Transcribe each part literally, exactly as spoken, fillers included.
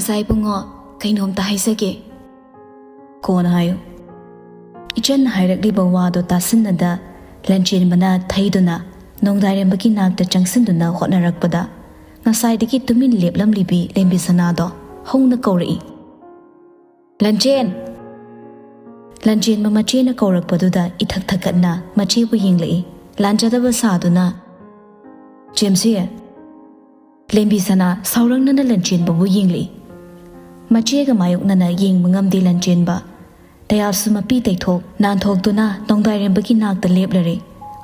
ꯇꯥꯏ ꯏꯕꯨꯡꯉꯣ, ꯀꯩꯅꯣꯝꯇ ꯍꯥꯏꯖꯒꯦ꯫ ꯀꯣꯟꯅ ꯍꯥꯏꯌꯨ꯫ ꯏꯆꯟꯅ ꯍꯥꯏꯔꯛꯂꯤꯕ ꯋꯥꯗꯣ ꯇꯥꯁꯤꯟꯅꯗ ꯂꯟꯆꯦꯟꯕꯅ ꯊꯩꯗꯨꯅ ꯅꯣꯡꯗꯥꯏꯔꯦꯝꯕꯒꯤ ꯅꯥꯛꯇ ꯆꯪꯁꯤꯟꯗꯨꯅ ꯍꯣꯠꯅꯔꯛꯄꯗ, ꯉꯁꯥꯏꯗꯒꯤ ꯇꯨꯃꯤꯟ ꯂꯦꯞꯂꯝꯂꯤꯕꯤ ꯂꯦꯝꯕꯤꯁꯅꯥꯗꯣ ꯍꯧꯅ ꯀꯧꯔꯛꯏ, "ꯂꯟꯆꯦꯟ!" ꯂꯟꯆꯦꯟꯕ ꯃꯆꯦꯅ ꯀꯧꯔꯛꯄꯗꯨꯗ ꯏꯊꯛ ꯊꯛꯀꯠꯅ ꯃꯆꯦꯕꯨ ꯌꯦꯡꯂꯛꯏ꯫ ꯂꯥꯟꯖꯗꯕ ꯁꯥꯗꯨꯅ, "ꯆꯦꯝꯁꯤ!" ꯂꯦꯝꯕꯤꯁꯅꯥ ꯁꯥꯎꯔꯪꯅꯅ ꯂꯟꯆꯦꯟꯕꯕꯨ ꯌꯦꯡꯂꯛꯏ꯫ ꯃꯆꯦꯒ ꯃꯥꯌꯣꯛꯅꯅ ꯌꯦꯡꯕ ꯉꯝꯗꯦ ꯂꯟꯆꯦꯟꯕ꯫ ꯇꯌꯥꯜꯁꯨ ꯃꯄꯤ ꯇꯩꯊꯣꯛ ꯅꯥꯟꯊꯣꯛꯇꯨꯅ ꯅꯣꯡꯗꯥꯏꯔꯦꯝꯕꯒꯤ ꯅꯥꯛꯇ ꯂꯦꯞꯂꯔꯦ꯫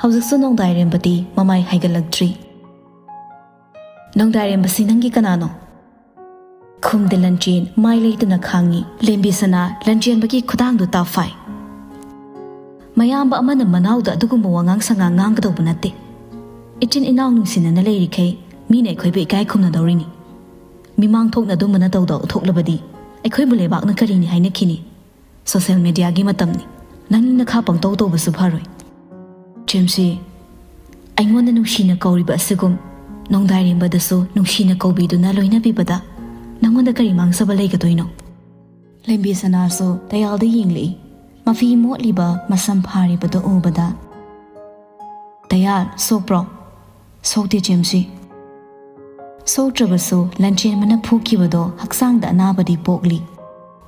ꯍꯧꯖꯤꯛꯁꯨ ꯅꯣꯡꯗꯥꯏꯔꯦꯝꯕꯗꯤ ꯃꯃꯥꯏ ꯍꯥꯏꯒꯠꯂꯛꯇ꯭ꯔꯤ꯫ "ꯅꯣꯡꯗꯥꯏꯔꯦꯝꯕꯁꯤ ꯅꯪꯒꯤ ꯀꯅꯥꯅꯣ?" ꯈꯨꯝꯗꯦ ꯂꯟꯆꯦꯟ ꯃꯥꯏ ꯂꯩꯇꯅ ꯈꯥꯡꯉꯤ꯫ ꯂꯦꯝꯕꯤꯁꯅꯥ ꯂꯟꯆꯦꯟꯕꯒꯤ ꯈꯨꯗꯥꯡꯗꯨ ꯇꯥꯐꯥꯏ꯫ "ꯃꯌꯥꯝꯕ ꯑꯃꯅ ꯃꯅꯥꯎꯗ ꯑꯗꯨꯒꯨꯝꯕ ꯋꯥꯉꯥꯡ ꯁꯉꯥꯡ ꯉꯥꯡꯒꯗꯧꯕ ꯅꯠꯇꯦ꯫ ꯏꯆꯤꯟ ꯏꯅꯥꯎ ꯅꯨꯡꯁꯤꯅꯅ ꯂꯩꯔꯤꯈꯩ ꯃꯤꯅ ꯑꯩꯈꯣꯏꯕꯨ ꯏꯀꯥꯏ ꯈꯨꯝꯅꯗꯧꯔꯤꯅꯤ꯫ ꯃꯤꯃꯥꯡ ꯊꯣꯛꯅ ꯑꯗꯨꯝꯕ ꯅꯇꯧꯗꯣ ꯎꯠꯊꯣꯛꯂꯕꯗꯤ ꯑꯩꯈꯣꯏꯕꯨ ꯂꯩꯕꯥꯛꯅ ꯀꯔꯤꯅꯤ ꯍꯥꯏꯅꯈꯤꯅꯤ? ꯁꯣꯁꯦꯜ ꯃꯦꯗꯤꯌꯥꯒꯤ ꯃꯇꯝꯅꯤ꯫ ꯅꯪ ꯅꯈꯥ ꯄꯪꯇꯧ ꯇꯧꯕꯁꯨ ꯐꯔꯣꯏ꯫ ꯆꯦꯝꯁꯤ, ꯑꯩꯉꯣꯟꯗ ꯅꯨꯡꯁꯤꯅ ꯀꯧꯔꯤꯕ ꯑꯁꯤꯒꯨꯝ ꯅꯣꯡꯗꯥꯏꯔꯦꯝꯕꯗꯁꯨ ꯅꯨꯡꯁꯤꯅ ꯀꯧꯕꯤꯗꯨꯅ ꯂꯣꯏꯅꯕꯤꯕꯗ ꯅꯪꯉꯣꯟꯗ ꯀꯔꯤ ꯃꯥꯡꯖꯕ ꯂꯩꯒꯗꯣꯏꯅꯣ?" ꯂꯦꯝꯕꯤꯁꯅꯥꯁꯨ ꯇꯌꯥꯜꯗ ꯌꯦꯡꯂꯛꯏ꯫ ꯃꯐꯤ ꯃꯣꯠꯂꯤꯕ ꯃꯁꯝ ꯐꯥꯔꯤꯕꯗꯨ ꯎꯕꯗ, "ꯇꯌꯥꯜ, ꯁꯣꯛꯄ꯭ꯔꯣ?" "ꯁꯣꯛꯇꯦ ꯆꯦꯝꯁꯤ꯫" ꯁꯣꯛꯇ꯭ꯔꯕꯁꯨ ꯂꯟꯆꯦꯟꯕꯅ ꯐꯨꯈꯤꯕꯗꯣ ꯍꯛꯆꯥꯡꯗ ꯑꯅꯥꯕꯗꯤ ꯄꯣꯛꯂꯤ꯫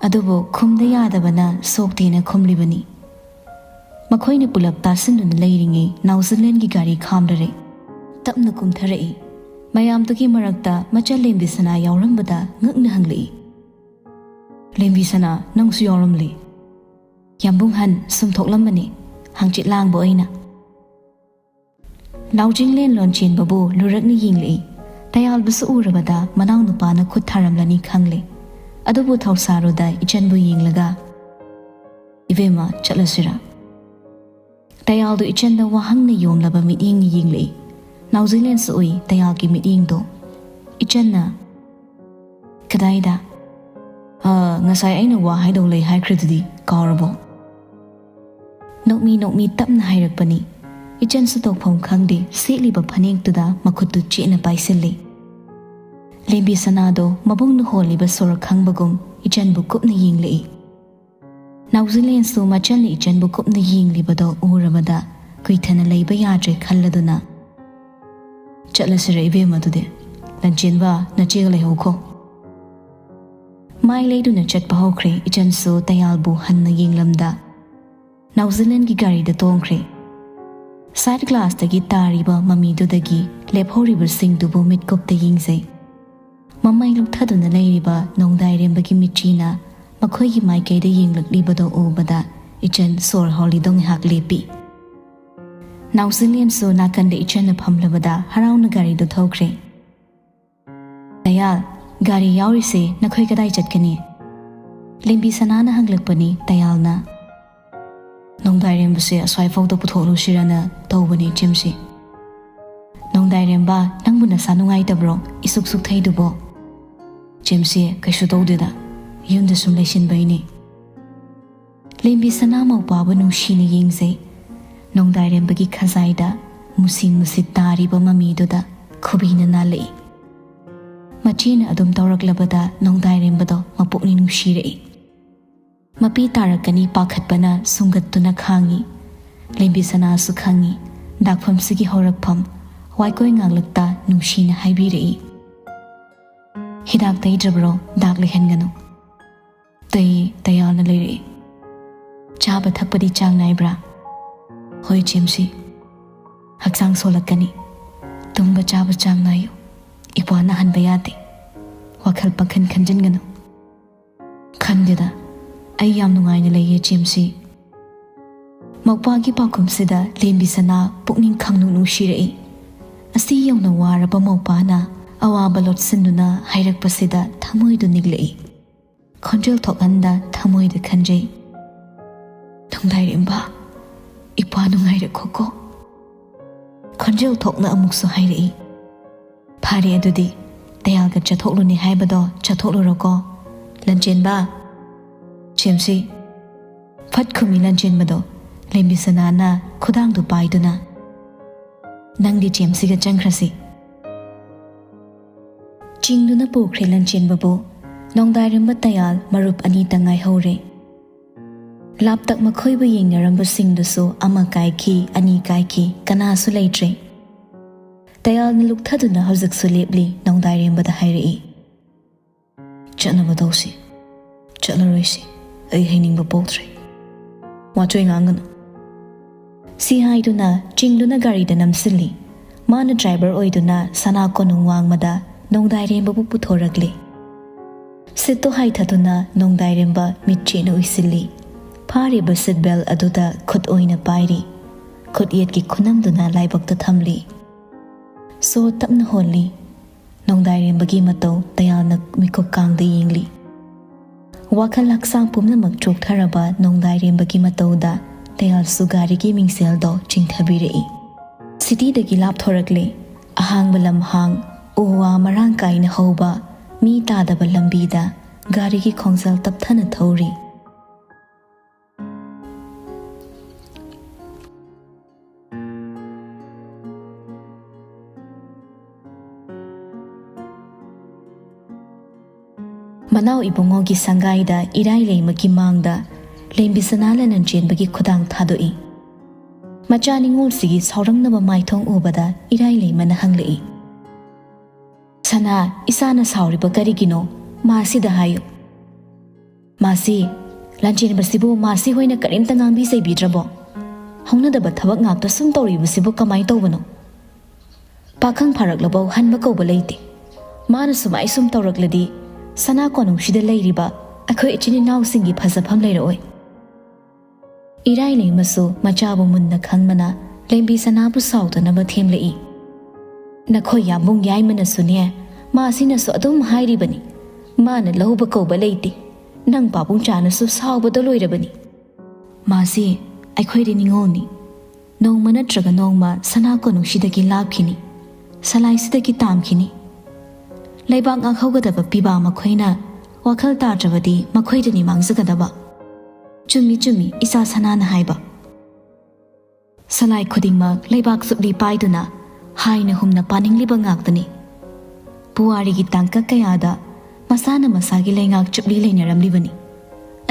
ꯑꯗꯨꯕꯨ ꯈꯨꯝꯗ ꯌꯥꯗꯕꯅ ꯁꯣꯛꯇꯦꯅ ꯈꯨꯝꯂꯤꯕꯅꯤ꯫ ꯃꯈꯣꯏꯅ ꯄꯨꯂꯞ ꯇꯥꯁꯤꯟꯗꯨꯅ ꯂꯩꯔꯤꯉꯩ ꯅꯥꯎꯖꯤꯂꯦꯟꯒꯤ ꯒꯥꯔꯤ ꯈꯥꯝꯂꯔꯦ꯫ ꯇꯞꯅ ꯀꯨꯝꯊꯔꯛꯏ꯫ ꯃꯌꯥꯝꯗꯨꯒꯤ ꯃꯔꯛꯇ ꯃꯆꯜ ꯂꯦꯝꯕꯤꯁꯅꯥ ꯌꯥꯎꯔꯝꯕꯗ ꯉꯛꯅ ꯍꯪꯂꯛꯏ, "ꯂꯦꯝꯕꯤꯁꯅꯥ, ꯅꯪꯁꯨ ꯌꯥꯎꯔꯝꯂꯦ?" "ꯌꯥꯝꯕꯨꯡ ꯍꯟ ꯁꯨꯝ ꯊꯣꯛꯂꯝꯕꯅꯤ, ꯍꯪꯆꯤꯠ ꯂꯥꯡꯕ ꯑꯣꯏꯅ꯫" ꯅꯥꯎꯖꯤꯡꯂꯦꯟ ꯂꯣꯟꯆꯦꯟꯕꯕꯨ ꯂꯨꯔꯛꯅ ꯌꯦꯡꯂꯛꯏ꯫ ꯇꯌꯥꯜꯕꯨꯁꯨ ꯎꯔꯕꯗ ꯃꯅꯥꯎꯅꯨꯄꯥꯅ ꯈꯨꯠ ꯊꯥꯔꯝꯂꯅꯤ ꯈꯪꯂꯦ꯫ ꯑꯗꯨꯕꯨ ꯊꯧꯁꯥꯔꯨꯗ ꯏꯆꯟꯕꯨ ꯌꯦꯡꯂꯒ, "ꯏꯕꯦꯝꯃ, ꯆꯠꯂꯁꯤꯔꯥ?" ꯇꯌꯥꯜꯗꯨ ꯏꯆꯟꯗ ꯋꯥꯍꯪꯅ ꯌꯣꯝꯂꯕ ꯃꯤꯠꯌꯦꯡꯅ ꯌꯦꯡꯂꯛꯏ꯫ ꯅꯥꯎꯖꯤꯂꯦꯟꯁꯨ ꯎꯏ ꯇꯌꯥꯜꯒꯤ ꯃꯤꯠꯌꯦꯡꯗꯣ꯫ ꯏꯆꯟꯅ, "ꯀꯗꯥꯏꯗ?" "ꯑ, ꯉꯁꯥꯏ ꯑꯩꯅ ꯋꯥ ꯍꯥꯏꯗꯧ ꯂꯩ ꯍꯥꯏꯈ꯭ꯔꯤꯗꯨꯗꯤ, ꯀꯥꯎꯔꯕꯣ?" ꯅꯣꯛꯃꯤ ꯅꯣꯛꯃꯤ ꯇꯞꯅ ꯍꯥꯏꯔꯛꯄꯅꯤ꯫ ꯏꯆꯟꯁꯨ ꯇꯧꯐꯝ ꯈꯪꯗꯦ, ꯁꯦꯠꯂꯤꯕ ꯐꯅꯦꯛꯇꯨꯗ ꯃꯈꯨꯠꯇꯨ ꯆꯦꯠꯅ ꯄꯥꯏꯁꯤꯜꯂꯤ꯫ ꯂꯦꯝꯕꯤ ꯁꯅꯥꯗꯣ ꯃꯕꯨꯡꯅ ꯍꯣꯜꯂꯤꯕ ꯁꯣꯔ ꯈꯪꯕꯒꯨꯝ ꯏꯆꯟꯕꯨ ꯀꯨꯞꯅ ꯌꯦꯡꯂꯛꯏ꯫ ꯅꯥꯎꯖꯤꯂꯦꯟꯁꯨ ꯃꯆꯟꯅ ꯏꯆꯟꯕꯨ ꯀꯨꯞꯅ ꯌꯦꯡꯂꯤꯕꯗꯣ ꯎꯔꯕꯗ ꯀꯨꯏꯊꯅ ꯂꯩꯕ ꯌꯥꯗ꯭ꯔꯦ ꯈꯜꯂꯗꯨꯅ, "ꯆꯠꯂꯁꯤꯔ ꯏꯕꯦꯝꯃ, ꯑꯗꯨꯗꯤ ꯂꯟꯆꯦꯟꯕ, ꯅꯆꯦꯒ ꯂꯩꯍꯧꯈꯣ"꯫ ꯃꯥꯏ ꯂꯩꯗꯨꯅ ꯆꯠꯄ ꯍꯧꯈ꯭ꯔꯦ꯫ ꯏꯆꯟꯁꯨ ꯇꯌꯥꯜꯕꯨ ꯍꯟꯅ ꯌꯦꯡꯂꯝꯗ ꯅꯥꯎꯖꯤꯂꯦꯟꯒꯤ ꯒꯥꯔꯤꯗ ꯇꯣꯡꯈ꯭ꯔꯦ꯫ ꯁꯥꯏꯠ ꯒ꯭ꯂꯥꯁꯇꯒꯤ ꯇꯥꯔꯤꯕ ꯃꯃꯤꯗꯨꯗꯒꯤ ꯂꯦꯞꯍꯧꯔꯤꯕꯁꯤꯡꯗꯨꯕꯨ ꯃꯤꯠꯀꯨꯞꯇ ꯌꯦꯡꯖꯩ꯫ ꯃꯃꯩ ꯂꯨꯞꯊꯗꯨꯅ ꯂꯩꯔꯤꯕ ꯅꯣꯡꯗꯥꯏꯔꯦꯝꯕꯒꯤ ꯃꯤꯠꯆꯤꯅ ꯃꯈꯣꯏꯒꯤ ꯃꯥꯏꯀꯩꯗ ꯌꯦꯡꯂꯛꯂꯤꯕꯗꯣ ꯎꯕꯗ ꯏꯆꯟ ꯁꯣꯔ ꯍꯣꯜꯂꯤꯗꯣ ꯉꯥꯏꯍꯥꯛ ꯂꯦꯞꯄꯤ꯫ ꯅꯥꯎꯖꯤꯂꯦꯟꯁꯨ ꯅꯥꯀꯟꯗ ꯏꯆꯟꯅ ꯐꯝꯂꯕꯗ ꯍꯔꯥꯎꯅ ꯒꯥꯔꯤꯗꯨ ꯊꯧꯈ꯭ꯔꯦ꯫ "ꯇꯌꯥꯜ, ꯒꯥꯔꯤ ꯌꯥꯎꯔꯤꯁꯦ ꯅꯈꯣꯏ ꯀꯗꯥꯏ ꯆꯠꯀꯅꯤ?" ꯂꯦꯝꯕꯤ ꯁꯅꯥꯅ ꯍꯪꯂꯛꯄꯅꯤ꯫ ꯇꯌꯥꯜꯅ, "ꯅꯣꯡꯗꯥꯏꯔꯦꯝꯕꯁꯦ ꯑꯁ꯭ꯋꯥꯏꯐꯥꯎꯗ ꯄꯨꯊꯣꯛꯂꯨꯁꯤꯔꯅ ꯇꯧꯕꯅꯤ, ꯆꯦꯝꯁꯤ꯫" "ꯅꯣꯡꯗꯥꯏꯔꯦꯝꯕ, ꯅꯪꯕꯨ ꯅꯁꯥ ꯅꯨꯡꯉꯥꯏꯇꯕ꯭ꯔꯣ? ꯏꯁꯨꯛ ꯁꯨꯛꯊꯩꯗꯨꯕꯣ?" "ꯆꯦꯝꯁꯤ, ꯀꯩꯁꯨ ꯇꯧꯗꯦꯗ, ꯌꯨꯝꯗ ꯁꯨꯝ ꯂꯩꯁꯤꯟꯕꯩꯅꯤ꯫" ꯂꯦꯝꯕꯤ ꯁꯅꯥ ꯃꯧꯄꯥꯕꯨ ꯅꯨꯡꯁꯤꯅ ꯌꯦꯡꯖꯩ꯫ ꯅꯣꯡꯗꯥꯏꯔꯦꯝꯕꯒꯤ ꯈꯖꯥꯏꯗ ꯃꯨꯁꯤ ꯃꯨꯁꯤ ꯇꯥꯔꯤꯕ ꯃꯃꯤꯗꯨꯗ ꯈꯨꯕꯤꯅ ꯅꯥꯜꯂꯛꯏ꯫ ꯃꯆꯦꯅ ꯑꯗꯨꯝ ꯇꯧꯔꯛꯂꯕꯗ ꯅꯣꯡꯗꯥꯏꯔꯦꯝꯕꯗꯣ ꯃꯄꯨꯛꯅꯤꯡ ꯅꯨꯡꯁꯤꯔꯛꯏ꯫ ꯃꯄꯤ ꯇꯥꯔꯛꯀꯅꯤ ꯄꯥꯈꯠꯄꯅ ꯁꯨꯡꯒꯠꯇꯨꯅ ꯈꯥꯡꯉꯤ꯫ ꯂꯦꯝꯕꯤ ꯁꯅꯥꯁꯨ ꯈꯪꯉꯤ ꯗꯥꯛꯐꯝꯁꯤꯒꯤ ꯍꯧꯔꯛꯐꯝ꯫ ꯋꯥꯏꯀꯣꯏ ꯉꯥꯛꯂꯛꯇ ꯅꯨꯡꯁꯤꯅ ꯍꯥꯏꯕꯤꯔꯛꯏ, "ꯍꯤꯗꯥꯛ ꯇꯩꯗ꯭ꯔꯕ꯭ꯔꯣ? ꯗꯥꯛ ꯂꯩꯍꯟꯒꯅꯨ꯫" "ꯇꯩ, ꯇꯌꯥꯜꯅ ꯂꯩꯔꯛꯏ꯫" "ꯆꯥꯕ ꯊꯛꯄꯗꯤ ꯆꯥꯡ ꯅꯥꯏꯕ꯭ꯔꯥ?" "ꯍꯣꯏ ꯆꯦꯝꯁꯤ, ꯍꯛꯆꯥꯡ ꯁꯣꯜꯂꯛꯀꯅꯤ꯫ ꯇꯨꯝꯕ ꯆꯥꯕ ꯆꯥꯡ ꯅꯥꯏꯌꯨ꯫ ꯏꯄ꯭ꯋꯥ ꯅꯥꯍꯟꯕ ꯌꯥꯗꯦ꯫ ꯋꯥꯈꯜ ꯄꯪꯈꯟ ꯈꯟꯖꯤꯟꯒꯅꯨ꯫" "ꯈꯟꯗꯦꯗ, ꯑꯩ ꯌꯥꯝ ꯅꯨꯡꯉꯥꯏꯅ ꯂꯩꯌꯦ ꯆꯦꯝꯁꯤ꯫" ꯃꯧꯄꯥꯒꯤ ꯄꯥꯎꯈꯨꯝꯁꯤꯗ ꯂꯦꯝꯕꯤ ꯁꯅꯥ ꯄꯨꯛꯅꯤꯡ ꯈꯪꯅꯨꯡ ꯅꯨꯡꯁꯤꯔꯛꯏ꯫ ꯑꯁꯤ ꯌꯧꯅ ꯋꯥꯔꯕ ꯃꯧꯄꯥꯅ ꯑꯋꯥꯕ ꯂꯣꯠꯁꯤꯟꯗꯨꯅ ꯍꯥꯏꯔꯛꯄꯁꯤꯗ ꯊꯃꯣꯏꯗꯨ ꯅꯤꯛꯂꯛꯏ꯫ ꯈꯣꯟꯖꯦꯜ ꯊꯣꯛꯍꯟꯗ ꯊꯃꯣꯏꯗ ꯈꯟꯖꯩ, "ꯅꯣꯡꯗꯥꯏꯔꯦꯝꯕ, ꯏꯄ꯭ꯋꯥ ꯅꯨꯡꯉꯥꯏꯔꯛꯈꯣꯀꯣ꯫" ꯈꯣꯟꯖꯦꯜ ꯊꯣꯛꯅ ꯑꯃꯨꯛꯁꯨ ꯍꯥꯏꯔꯛꯏ, "ꯐꯔꯦ ꯑꯗꯨꯗꯤ, ꯇꯌꯥꯜꯒ ꯆꯠꯊꯣꯛꯂꯨꯅꯤ ꯍꯥꯏꯕꯗꯣ ꯆꯠꯊꯣꯛꯂꯨꯔꯣꯀꯣ꯫ ꯂꯟꯆꯦꯟꯕ, ꯆꯦꯝꯁꯤ꯫" ꯐꯠ ꯈꯨꯝꯃꯤ ꯂꯟꯆꯦꯟꯕꯗꯣ ꯂꯦꯝꯕꯤ ꯁꯅꯥꯅ ꯈꯨꯗꯥꯡꯗꯨ ꯄꯥꯏꯗꯨꯅ, "ꯅꯪꯗꯤ ꯆꯦꯝꯁꯤꯒ ꯆꯪꯈ꯭ꯔꯁꯤ꯫" ꯆꯤꯡꯗꯨꯅ ꯄꯨꯈ꯭ꯔꯦ ꯂꯟꯆꯦꯟꯕꯕꯨ꯫ ꯅꯣꯡꯗꯥꯏꯔꯦꯝꯕ ꯇꯌꯥꯜ ꯃꯔꯨꯞ ꯑꯅꯤꯇ ꯉꯥꯏꯍꯧꯔꯦ꯫ ꯂꯥꯞꯇꯛ ꯃꯈꯣꯏꯕꯨ ꯌꯦꯡꯅꯔꯝꯕꯁꯤꯡꯗꯨꯁꯨ ꯑꯃ ꯀꯥꯏꯈꯤ, ꯑꯅꯤ ꯀꯥꯏꯈꯤ, ꯀꯅꯥꯁꯨ ꯂꯩꯇ꯭ꯔꯦ꯫ ꯇꯌꯥꯜꯅ ꯂꯨꯛꯊꯗꯨꯅ ꯍꯧꯖꯤꯛꯁꯨ ꯂꯦꯞꯂꯤ, ꯅꯣꯡꯗꯥꯏꯔꯦꯝꯕꯗ ꯍꯥꯏꯔꯛꯏ, "ꯆꯠꯅꯕ ꯇꯧꯁꯤ, ꯆꯠꯂꯔꯣꯏꯁꯤ, ꯑꯩ ꯍꯩꯅꯤꯡꯕ ꯄꯣꯛꯇ꯭ꯔꯦ꯫ ꯋꯥꯆꯣꯏ ꯉꯥꯡꯒꯅꯨ꯫" ꯁꯤ ꯍꯥꯏꯗꯨꯅ ꯆꯤꯡꯗꯨꯅ ꯒꯥꯔꯤꯗ ꯅꯝꯁꯤꯜꯂꯤ꯫ ꯃꯥꯅ ꯗ꯭ꯔꯥꯏꯚꯔ ꯑꯣꯏꯗꯨꯅ ꯁꯅꯥ ꯀꯣꯅꯨꯡ ꯋꯥꯡꯃꯗ ꯅꯣꯡꯗꯥꯏꯔꯦꯝꯕꯕꯨ ꯄꯨꯊꯣꯔꯛꯂꯤ꯫ ꯁꯤꯠꯇꯨ ꯍꯥꯏꯊꯗꯨꯅ ꯅꯣꯡꯗꯥꯏꯔꯦꯝꯕ ꯃꯤꯠꯆꯦꯅ ꯎꯏꯁꯤꯜꯂꯤ꯫ ꯐꯥꯔꯤꯕ ꯁꯤꯠ ꯕꯦꯜ ꯑꯗꯨꯗ ꯈꯨꯠ ꯑꯣꯏꯅ ꯄꯥꯏꯔꯤ꯫ ꯈꯨꯠ ꯌꯦꯠꯀꯤ ꯈꯨꯅꯝꯗꯨꯅ ꯂꯥꯏꯕꯛꯇ ꯊꯝꯂꯤ꯫ ꯁꯣ ꯇꯞꯅ ꯍꯣꯜꯂꯤ꯫ ꯅꯣꯡꯗꯥꯏꯔꯦꯝꯕꯒꯤ ꯃꯇꯧ ꯇꯌꯥꯜꯅ ꯃꯤꯀꯨꯞ ꯀꯥꯡꯗ ꯌꯦꯡꯂꯤ꯫ ꯋꯥꯈꯜ ꯍꯛꯆꯥꯡ ꯄꯨꯝꯅꯃꯛ ꯆꯣꯛꯊꯔꯕ ꯅꯣꯡꯗꯥꯏꯔꯦꯝꯕꯒꯤ ꯃꯇꯧꯗ ꯇꯌꯥꯜꯁꯨ ꯒꯥꯔꯤꯒꯤ ꯃꯤꯡꯁꯦꯜꯗꯣ ꯆꯤꯡꯊꯕꯤꯔꯛꯏ꯫ ꯁꯤꯇꯤꯗꯒꯤ ꯂꯥꯞꯊꯣꯔꯛꯂꯦ꯫ ꯑꯍꯥꯡꯕ ꯂꯝꯍꯥꯡ, ꯎ ꯋꯥ ꯃꯔꯥꯡ ꯀꯥꯏꯅ ꯍꯧꯕ, ꯃꯤ ꯇꯥꯗꯕ ꯂꯝꯕꯤꯗ ꯒꯥꯔꯤꯒꯤ ꯈꯣꯡꯖꯦꯜ ꯇꯞꯊꯅ ꯊꯧꯔꯤ꯫ ꯃꯅꯥꯎ ꯏꯕꯨꯡꯉꯣꯒꯤ ꯁꯪꯒꯥꯏꯗ ꯏꯔꯥꯏ ꯂꯩꯃꯒꯤ ꯃꯥꯡꯗ ꯂꯦꯝꯕꯤ ꯁꯅꯥ ꯂꯅꯟ ꯆꯦꯟꯕꯒꯤ ꯈꯨꯗꯥꯡ ꯊꯥꯗꯣꯛꯏ꯫ ꯃꯆꯥ ꯅꯤꯉꯣꯜꯁꯤꯒꯤ ꯁꯥꯎꯔꯪꯅꯕ ꯃꯥꯏꯊꯣꯡ ꯎꯕꯗ ꯏꯔꯥꯏ ꯂꯩꯃꯅ ꯍꯪꯂꯛꯏ, "ꯁꯅꯥ, ꯏꯆꯥꯅ ꯁꯥꯎꯔꯤꯕ ꯀꯔꯤꯒꯤꯅꯣ? ꯃꯥꯁꯤꯗ ꯍꯥꯏꯌꯨ꯫" "ꯃꯥꯁꯤ, ꯂꯥꯟꯆꯦꯟꯕꯁꯤꯕꯨ ꯃꯥꯁꯤ ꯍꯣꯏꯅ ꯀꯔꯤꯝꯇ ꯉꯥꯡꯕꯤ ꯆꯩꯕꯤꯗ꯭ꯔꯕꯣ? ꯍꯧꯅꯗꯕ ꯊꯕꯛ ꯉꯥꯛꯇ ꯁꯨꯝ ꯇꯧꯔꯤꯕꯁꯤꯕꯨ ꯀꯃꯥꯏ ꯇꯧꯕꯅꯣ? ꯄꯥꯈꯪ ꯐꯥꯔꯛꯂꯕꯧ ꯍꯟꯕ ꯀꯧꯕ ꯂꯩꯇꯦ꯫ ꯃꯥꯅ ꯁꯨꯃꯥꯏ ꯁꯨꯝ ꯇꯧꯔꯛꯂꯗꯤ ꯁꯅꯥ ꯀꯣꯅꯨꯡꯁꯤꯗ ꯂꯩꯔꯤꯕ ꯑꯩꯈꯣꯏ ꯏꯆꯤꯟ ꯏꯅꯥꯎꯁꯤꯡꯒꯤ ꯐꯖꯐꯝ ꯂꯩꯔꯛꯑꯣꯏ꯫" ꯏꯔꯥꯏ ꯂꯩꯃꯁꯨ ꯃꯆꯥꯕꯨ ꯃꯨꯟꯅ ꯈꯪꯕꯅ ꯂꯦꯝꯕꯤ ꯁꯅꯥꯕꯨ ꯁꯥꯎꯗꯅꯕ ꯊꯦꯝꯂꯛꯏ꯫ "ꯅꯈꯣꯏ ꯌꯥꯝꯕꯨꯡ ꯌꯥꯏꯃꯅꯁꯨꯅꯦ, ꯃꯥꯁꯤꯅꯁꯨ ꯑꯗꯨꯝ ꯍꯥꯏꯔꯤꯕꯅꯤ꯫ ꯃꯥꯅ ꯂꯧꯕ ꯀꯧꯕ ꯂꯩꯇꯦ꯫ ꯅꯪ ꯄꯥꯕꯨꯡꯆꯥꯅꯁꯨ ꯁꯥꯎꯕꯗ ꯂꯣꯏꯔꯕꯅꯤ꯫ ꯃꯥꯁꯤ ꯑꯩꯈꯣꯏꯗꯤ ꯅꯤꯉꯣꯜꯅꯤ꯫ ꯅꯣꯡꯃ ꯅꯠꯇ꯭ꯔꯒ ꯅꯣꯡꯃ ꯁꯅꯥ ꯀꯣꯅꯨꯡꯁꯤꯗꯒꯤ ꯂꯥꯞꯈꯤꯅꯤ, ꯁꯂꯥꯏꯁꯤꯗꯒꯤ ꯇꯥꯝꯈꯤꯅꯤ꯫ ꯂꯩꯕꯥꯛ ꯉꯥꯛꯍꯧꯒꯗꯕ ꯄꯤꯕꯥ ꯃꯈꯣꯏꯅ ꯋꯥꯈꯜ ꯇꯥꯗ꯭ꯔꯕꯗꯤ ꯃꯈꯣꯏꯗꯅꯤ ꯃꯥꯡꯖꯒꯗꯕ꯫ ꯆꯨꯝꯃꯤ, ꯆꯨꯝꯃꯤ, ꯏꯆꯥ ꯁꯅꯥꯅ ꯍꯥꯏꯕ꯫ ꯁꯂꯥꯏ ꯈꯨꯗꯤꯡꯃꯛ ꯂꯩꯕꯥꯛ ꯆꯨꯞꯂꯤ ꯄꯥꯏꯗꯨꯅ ꯍꯥꯏꯅ ꯍꯨꯝꯅ ꯄꯥꯅꯤꯡꯂꯤꯕ ꯉꯥꯛꯇꯅꯤ꯫ ꯄꯨꯋꯥꯔꯤꯒꯤ ꯇꯥꯡꯀꯛ ꯀꯌꯥꯗ ꯃꯁꯥꯅ ꯃꯁꯥꯒꯤ ꯂꯩꯉꯥꯛ ꯆꯨꯞꯂꯤ ꯂꯩꯅꯔꯝꯂꯤꯕꯅꯤ꯫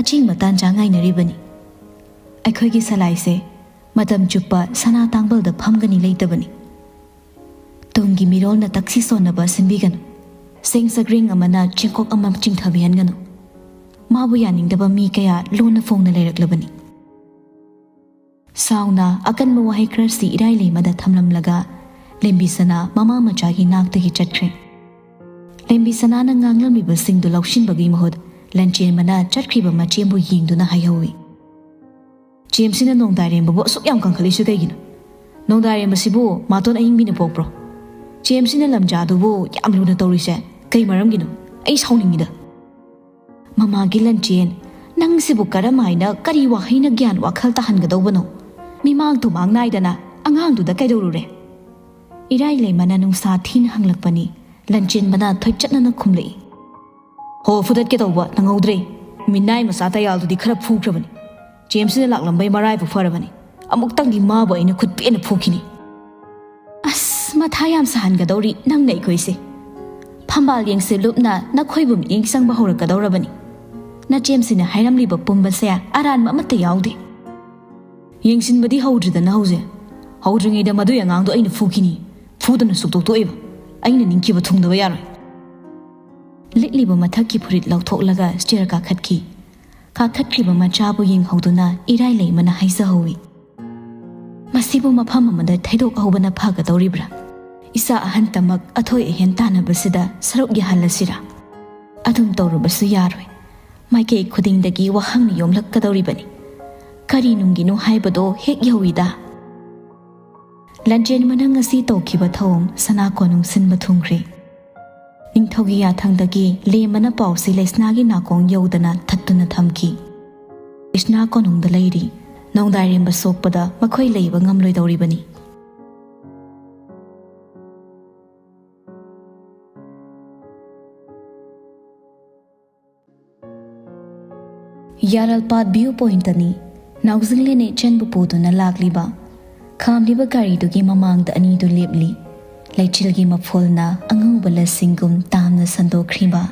ꯑꯆꯤꯡꯕ ꯇꯥꯟꯖꯥ ꯉꯥꯏꯅꯔꯤꯕꯅꯤ꯫ ꯑꯩꯈꯣꯏꯒꯤ ꯁꯂꯥꯏꯁꯦ ꯃꯇꯝ ꯆꯨꯞꯄ ꯁꯅꯥ ꯇꯥꯡꯕꯜꯗ ꯐꯝꯒꯅꯤ ꯂꯩꯇꯕꯅꯤ꯫ ꯇꯨꯡꯒꯤ ꯃꯤꯔꯣꯜꯅ ꯇꯛꯁꯤ ꯁꯣꯟꯅꯕ ꯁꯤꯟꯕꯤꯒꯅꯨ꯫ ꯁꯦꯡ ꯁꯒ꯭ꯔꯤꯡ ꯑꯃꯅ ꯆꯦꯡꯀꯣꯛ ꯑꯃ ꯆꯤꯡꯊꯕꯤꯍꯟꯒꯅꯨ꯫ ꯃꯥꯕꯨ ꯌꯥꯅꯤꯡꯗꯕ ꯃꯤ ꯀꯌꯥ ꯂꯣꯟꯅ ꯐꯣꯡꯅ ꯂꯩꯔꯛꯂꯕꯅꯤ꯫ ꯁꯥꯎꯅ ꯑꯀꯟꯕ ꯋꯥꯍꯩ ꯈꯔꯁꯤ ꯏꯔꯥꯏ ꯂꯩꯃꯗ ꯊꯝꯂꯝꯂꯒ ꯂꯦꯝꯕꯤ ꯁꯅꯥ ꯃꯃꯥ ꯃꯆꯥꯒꯤ ꯅꯥꯛꯇꯒꯤ ꯆꯠꯈ꯭ꯔꯦ꯫ ꯂꯦꯝꯕꯤ ꯁꯅꯥꯅ ꯉꯥꯡꯂꯝꯃꯤꯕꯁꯤꯡꯗꯨ ꯂꯧꯁꯤꯟꯕꯒꯤ ꯃꯍꯨꯠ ꯂꯟꯆꯦꯟꯕꯅ ꯆꯠꯈ꯭ꯔꯤꯕ ꯃꯆꯦꯝꯕꯨ ꯌꯦꯡꯗꯨꯅ ꯍꯥꯏꯍꯧꯏ꯫ "ꯆꯦꯝꯁꯤꯅ ꯅꯣꯡꯗꯥꯏꯔꯦꯝꯕꯕꯨ ꯑꯁꯨꯛ ꯌꯥꯝ ꯀꯟꯈꯠꯂꯤꯁꯤ ꯀꯩꯒꯤꯅꯣ? ꯅꯣꯡꯗꯥꯏꯔꯦꯝꯕꯁꯤꯕꯨ ꯃꯥꯇꯣꯟ ꯑꯏꯪꯕꯤꯅ ꯄꯣꯛꯄ꯭ꯔꯣ? ꯆꯦꯝꯁꯤꯅ ꯂꯝꯖꯥꯗꯨꯕꯨ ꯌꯥꯝ ꯂꯨꯅ ꯇꯧꯔꯤꯁꯦ ꯀꯩ ꯃꯔꯝꯒꯤꯅꯣ? ꯑꯩ ꯁꯥꯎꯅꯤꯡꯉꯤꯗ꯫ ꯃꯃꯥꯒꯤ ꯂꯟꯆꯦꯟ, ꯅꯪꯁꯤꯕꯨ ꯀꯔꯝ ꯍꯥꯏꯅ ꯀꯔꯤ ꯋꯥꯍꯩꯅ ꯒ꯭ꯌꯥꯟ ꯋꯥꯈꯜ ꯇꯥꯍꯟꯒꯗꯧꯕꯅꯣ? ꯃꯤꯃꯥꯡ ꯇꯨꯃꯥꯡ ꯅꯥꯏꯗꯅ ꯑꯉꯥꯡꯗꯨꯗ ꯀꯩꯗꯧꯔꯨꯔꯦ?" ꯏꯔꯥꯏ ꯂꯩꯃꯅ ꯅꯨꯡꯁꯥ ꯊꯤꯅ ꯍꯪꯂꯛꯄꯅꯤ꯫ ꯂꯟꯆꯦꯟꯕꯅ ꯊꯣꯏꯆꯠꯅꯅ ꯈꯨꯝꯂꯛꯏ꯫ "ꯍꯣ, ꯐꯨꯗꯠꯀꯦ ꯇꯧꯕ ꯅꯪꯍꯧꯗ꯭ꯔꯦ꯫ ꯃꯤꯅꯥꯏ ꯃꯆꯥ ꯇꯌꯥꯜꯗꯨꯗꯤ ꯈꯔ ꯐꯨꯈ꯭ꯔꯕꯅꯤ꯫ ꯆꯦꯝꯁꯤꯅ ꯂꯥꯛꯂꯝꯕꯩ ꯃꯔꯥꯏꯕꯛ ꯐꯔꯕꯅꯤ꯫ ꯑꯃꯨꯛꯇꯪꯗꯤ ꯃꯥꯕꯨ ꯑꯩꯅ ꯈꯨꯠ ꯄꯦꯟꯅ ꯐꯨꯈꯤꯅꯤ꯫" "ꯑꯁ, ꯃꯊꯥ ꯌꯥꯝ ꯁꯥꯍꯟꯒꯗꯧꯔꯤ ꯅꯪꯅ ꯑꯩꯈꯣꯏꯁꯦ꯫ ꯐꯝꯕꯥꯜ ꯌꯦꯡꯁꯤꯜꯂꯨꯞꯅ ꯅꯈꯣꯏꯕꯨ ꯃꯤꯠꯌꯦꯡ ꯆꯪꯕ ꯍꯧꯔꯛꯀꯗꯧꯔꯕꯅꯤ꯫ ꯅꯆꯦꯝꯁꯤꯅ ꯍꯥꯏꯔꯝꯂꯤꯕ ꯄꯨꯝꯕꯁꯦ ꯑꯔꯥꯟꯕ ꯑꯃꯠꯇ ꯌꯥꯎꯗꯦ꯫" "ꯌꯦꯡꯁꯤꯟꯕꯗꯤ ꯍꯧꯗ꯭ꯔꯤꯗꯅ ꯍꯧꯖꯤꯛ꯫ ꯍꯧꯗ꯭ꯔꯤꯉꯩꯗ ꯃꯗꯨꯏ ꯑꯉꯥꯡꯗꯣ ꯑꯩꯅ ꯐꯨꯈꯤꯅꯤ꯫ ꯐꯨꯗꯅ ꯁꯨꯛꯇꯣꯛꯇꯣꯛꯑꯦꯕ꯫ ꯑꯩꯅ ꯅꯤꯡꯈꯤꯕ ꯊꯨꯡꯗꯕ ꯌꯥꯔꯣꯏ꯫" ꯂꯤꯠꯂꯤꯕ ꯃꯊꯛꯀꯤ ꯐꯨꯔꯤꯠ ꯂꯧꯊꯣꯛꯂꯒ ꯁ꯭ꯇꯦꯌꯔ ꯀꯥꯈꯠꯈꯤ꯫ ꯀꯥꯈꯠꯈ꯭ꯔꯤꯕ ꯃꯆꯥꯕꯨ ꯌꯦꯡꯍꯧꯗꯨꯅ ꯏꯔꯥꯏ ꯂꯩꯃꯅ ꯍꯥꯏꯖꯍꯧꯏ꯫ "ꯃꯁꯤꯕꯨ ꯃꯐꯝ ꯑꯃꯗ ꯊꯩꯗꯣꯛꯍꯧꯕꯅ ꯐꯒꯗꯧꯔꯤꯕ꯭ꯔꯥ? ꯏꯆꯥ ꯑꯍꯟꯇꯃꯛ ꯑꯊꯣꯏ ꯑꯍꯦꯟ ꯇꯥꯟꯅꯕꯁꯤꯗ ꯁꯔꯨꯛ ꯌꯥꯍꯜꯂꯁꯤꯔꯥ? ꯑꯗꯨꯝ ꯇꯧꯔꯨꯕꯁꯨ ꯌꯥꯔꯣꯏ꯫ ꯃꯥꯏꯀꯩ ꯈꯨꯗꯤꯡꯗꯒꯤ ꯋꯥꯍꯪꯅ ꯌꯣꯝꯂꯛꯀꯗꯧꯔꯤꯕꯅꯤ꯫ ꯀꯔꯤ ꯅꯨꯡꯒꯤꯅꯣ ꯍꯥꯏꯕꯗꯣ ꯍꯦꯛ ꯌꯧꯏꯗ꯫" ꯂꯟꯆꯦꯟꯕꯅ ꯉꯁꯤ ꯇꯧꯈꯤꯕ ꯊꯧꯑꯣꯡ ꯁꯅꯥ ꯀꯣꯅꯨꯡ ꯁꯤꯟꯕ ꯊꯨꯡꯈ꯭ꯔꯦ꯫ ꯅꯤꯡꯊꯧꯒꯤ ꯌꯥꯊꯪꯗꯒꯤ ꯂꯦꯝꯕꯅ ꯄꯥꯎꯁꯤ ꯂꯩꯁꯅꯥꯒꯤ ꯅꯥꯀꯣꯡ ꯌꯧꯗꯅ ꯊꯠꯇꯨꯅ ꯊꯝꯈꯤ꯫ ꯂꯩꯁꯅꯥ ꯀꯣꯅꯨꯡꯗ ꯂꯩꯔꯤ꯫ ꯅꯣꯡꯗꯥꯏꯔꯦꯝꯕ ꯁꯣꯛꯄꯗ ꯃꯈꯣꯏ ꯂꯩꯕ ꯉꯝꯂꯣꯏꯗꯧꯔꯤꯕꯅꯤ꯫ ꯌꯥꯔꯜꯄꯥꯠ ꯚ꯭ꯌꯨ ꯄꯣꯏꯟꯇꯅꯤ꯫ ꯅꯥꯎꯖꯤꯡꯂꯦꯟ ꯏꯆꯟꯕꯨ ꯄꯨꯗꯨꯅ ꯂꯥꯛꯂꯤꯕ꯫ ꯈꯥꯝꯂꯤꯕ ꯒꯥꯔꯤꯗꯨꯒꯤ ꯃꯃꯥꯡꯗ ꯑꯅꯤꯗꯨ ꯂꯦꯞꯂꯤ꯫ ꯂꯩꯆꯤꯜꯒꯤ ꯃꯐꯣꯜꯅ ꯑꯉꯧꯕ ꯂꯁꯤꯡꯒꯨꯝ ꯇꯥꯝꯅ ꯁꯟꯗꯣꯛꯈ꯭ꯔꯤꯕ,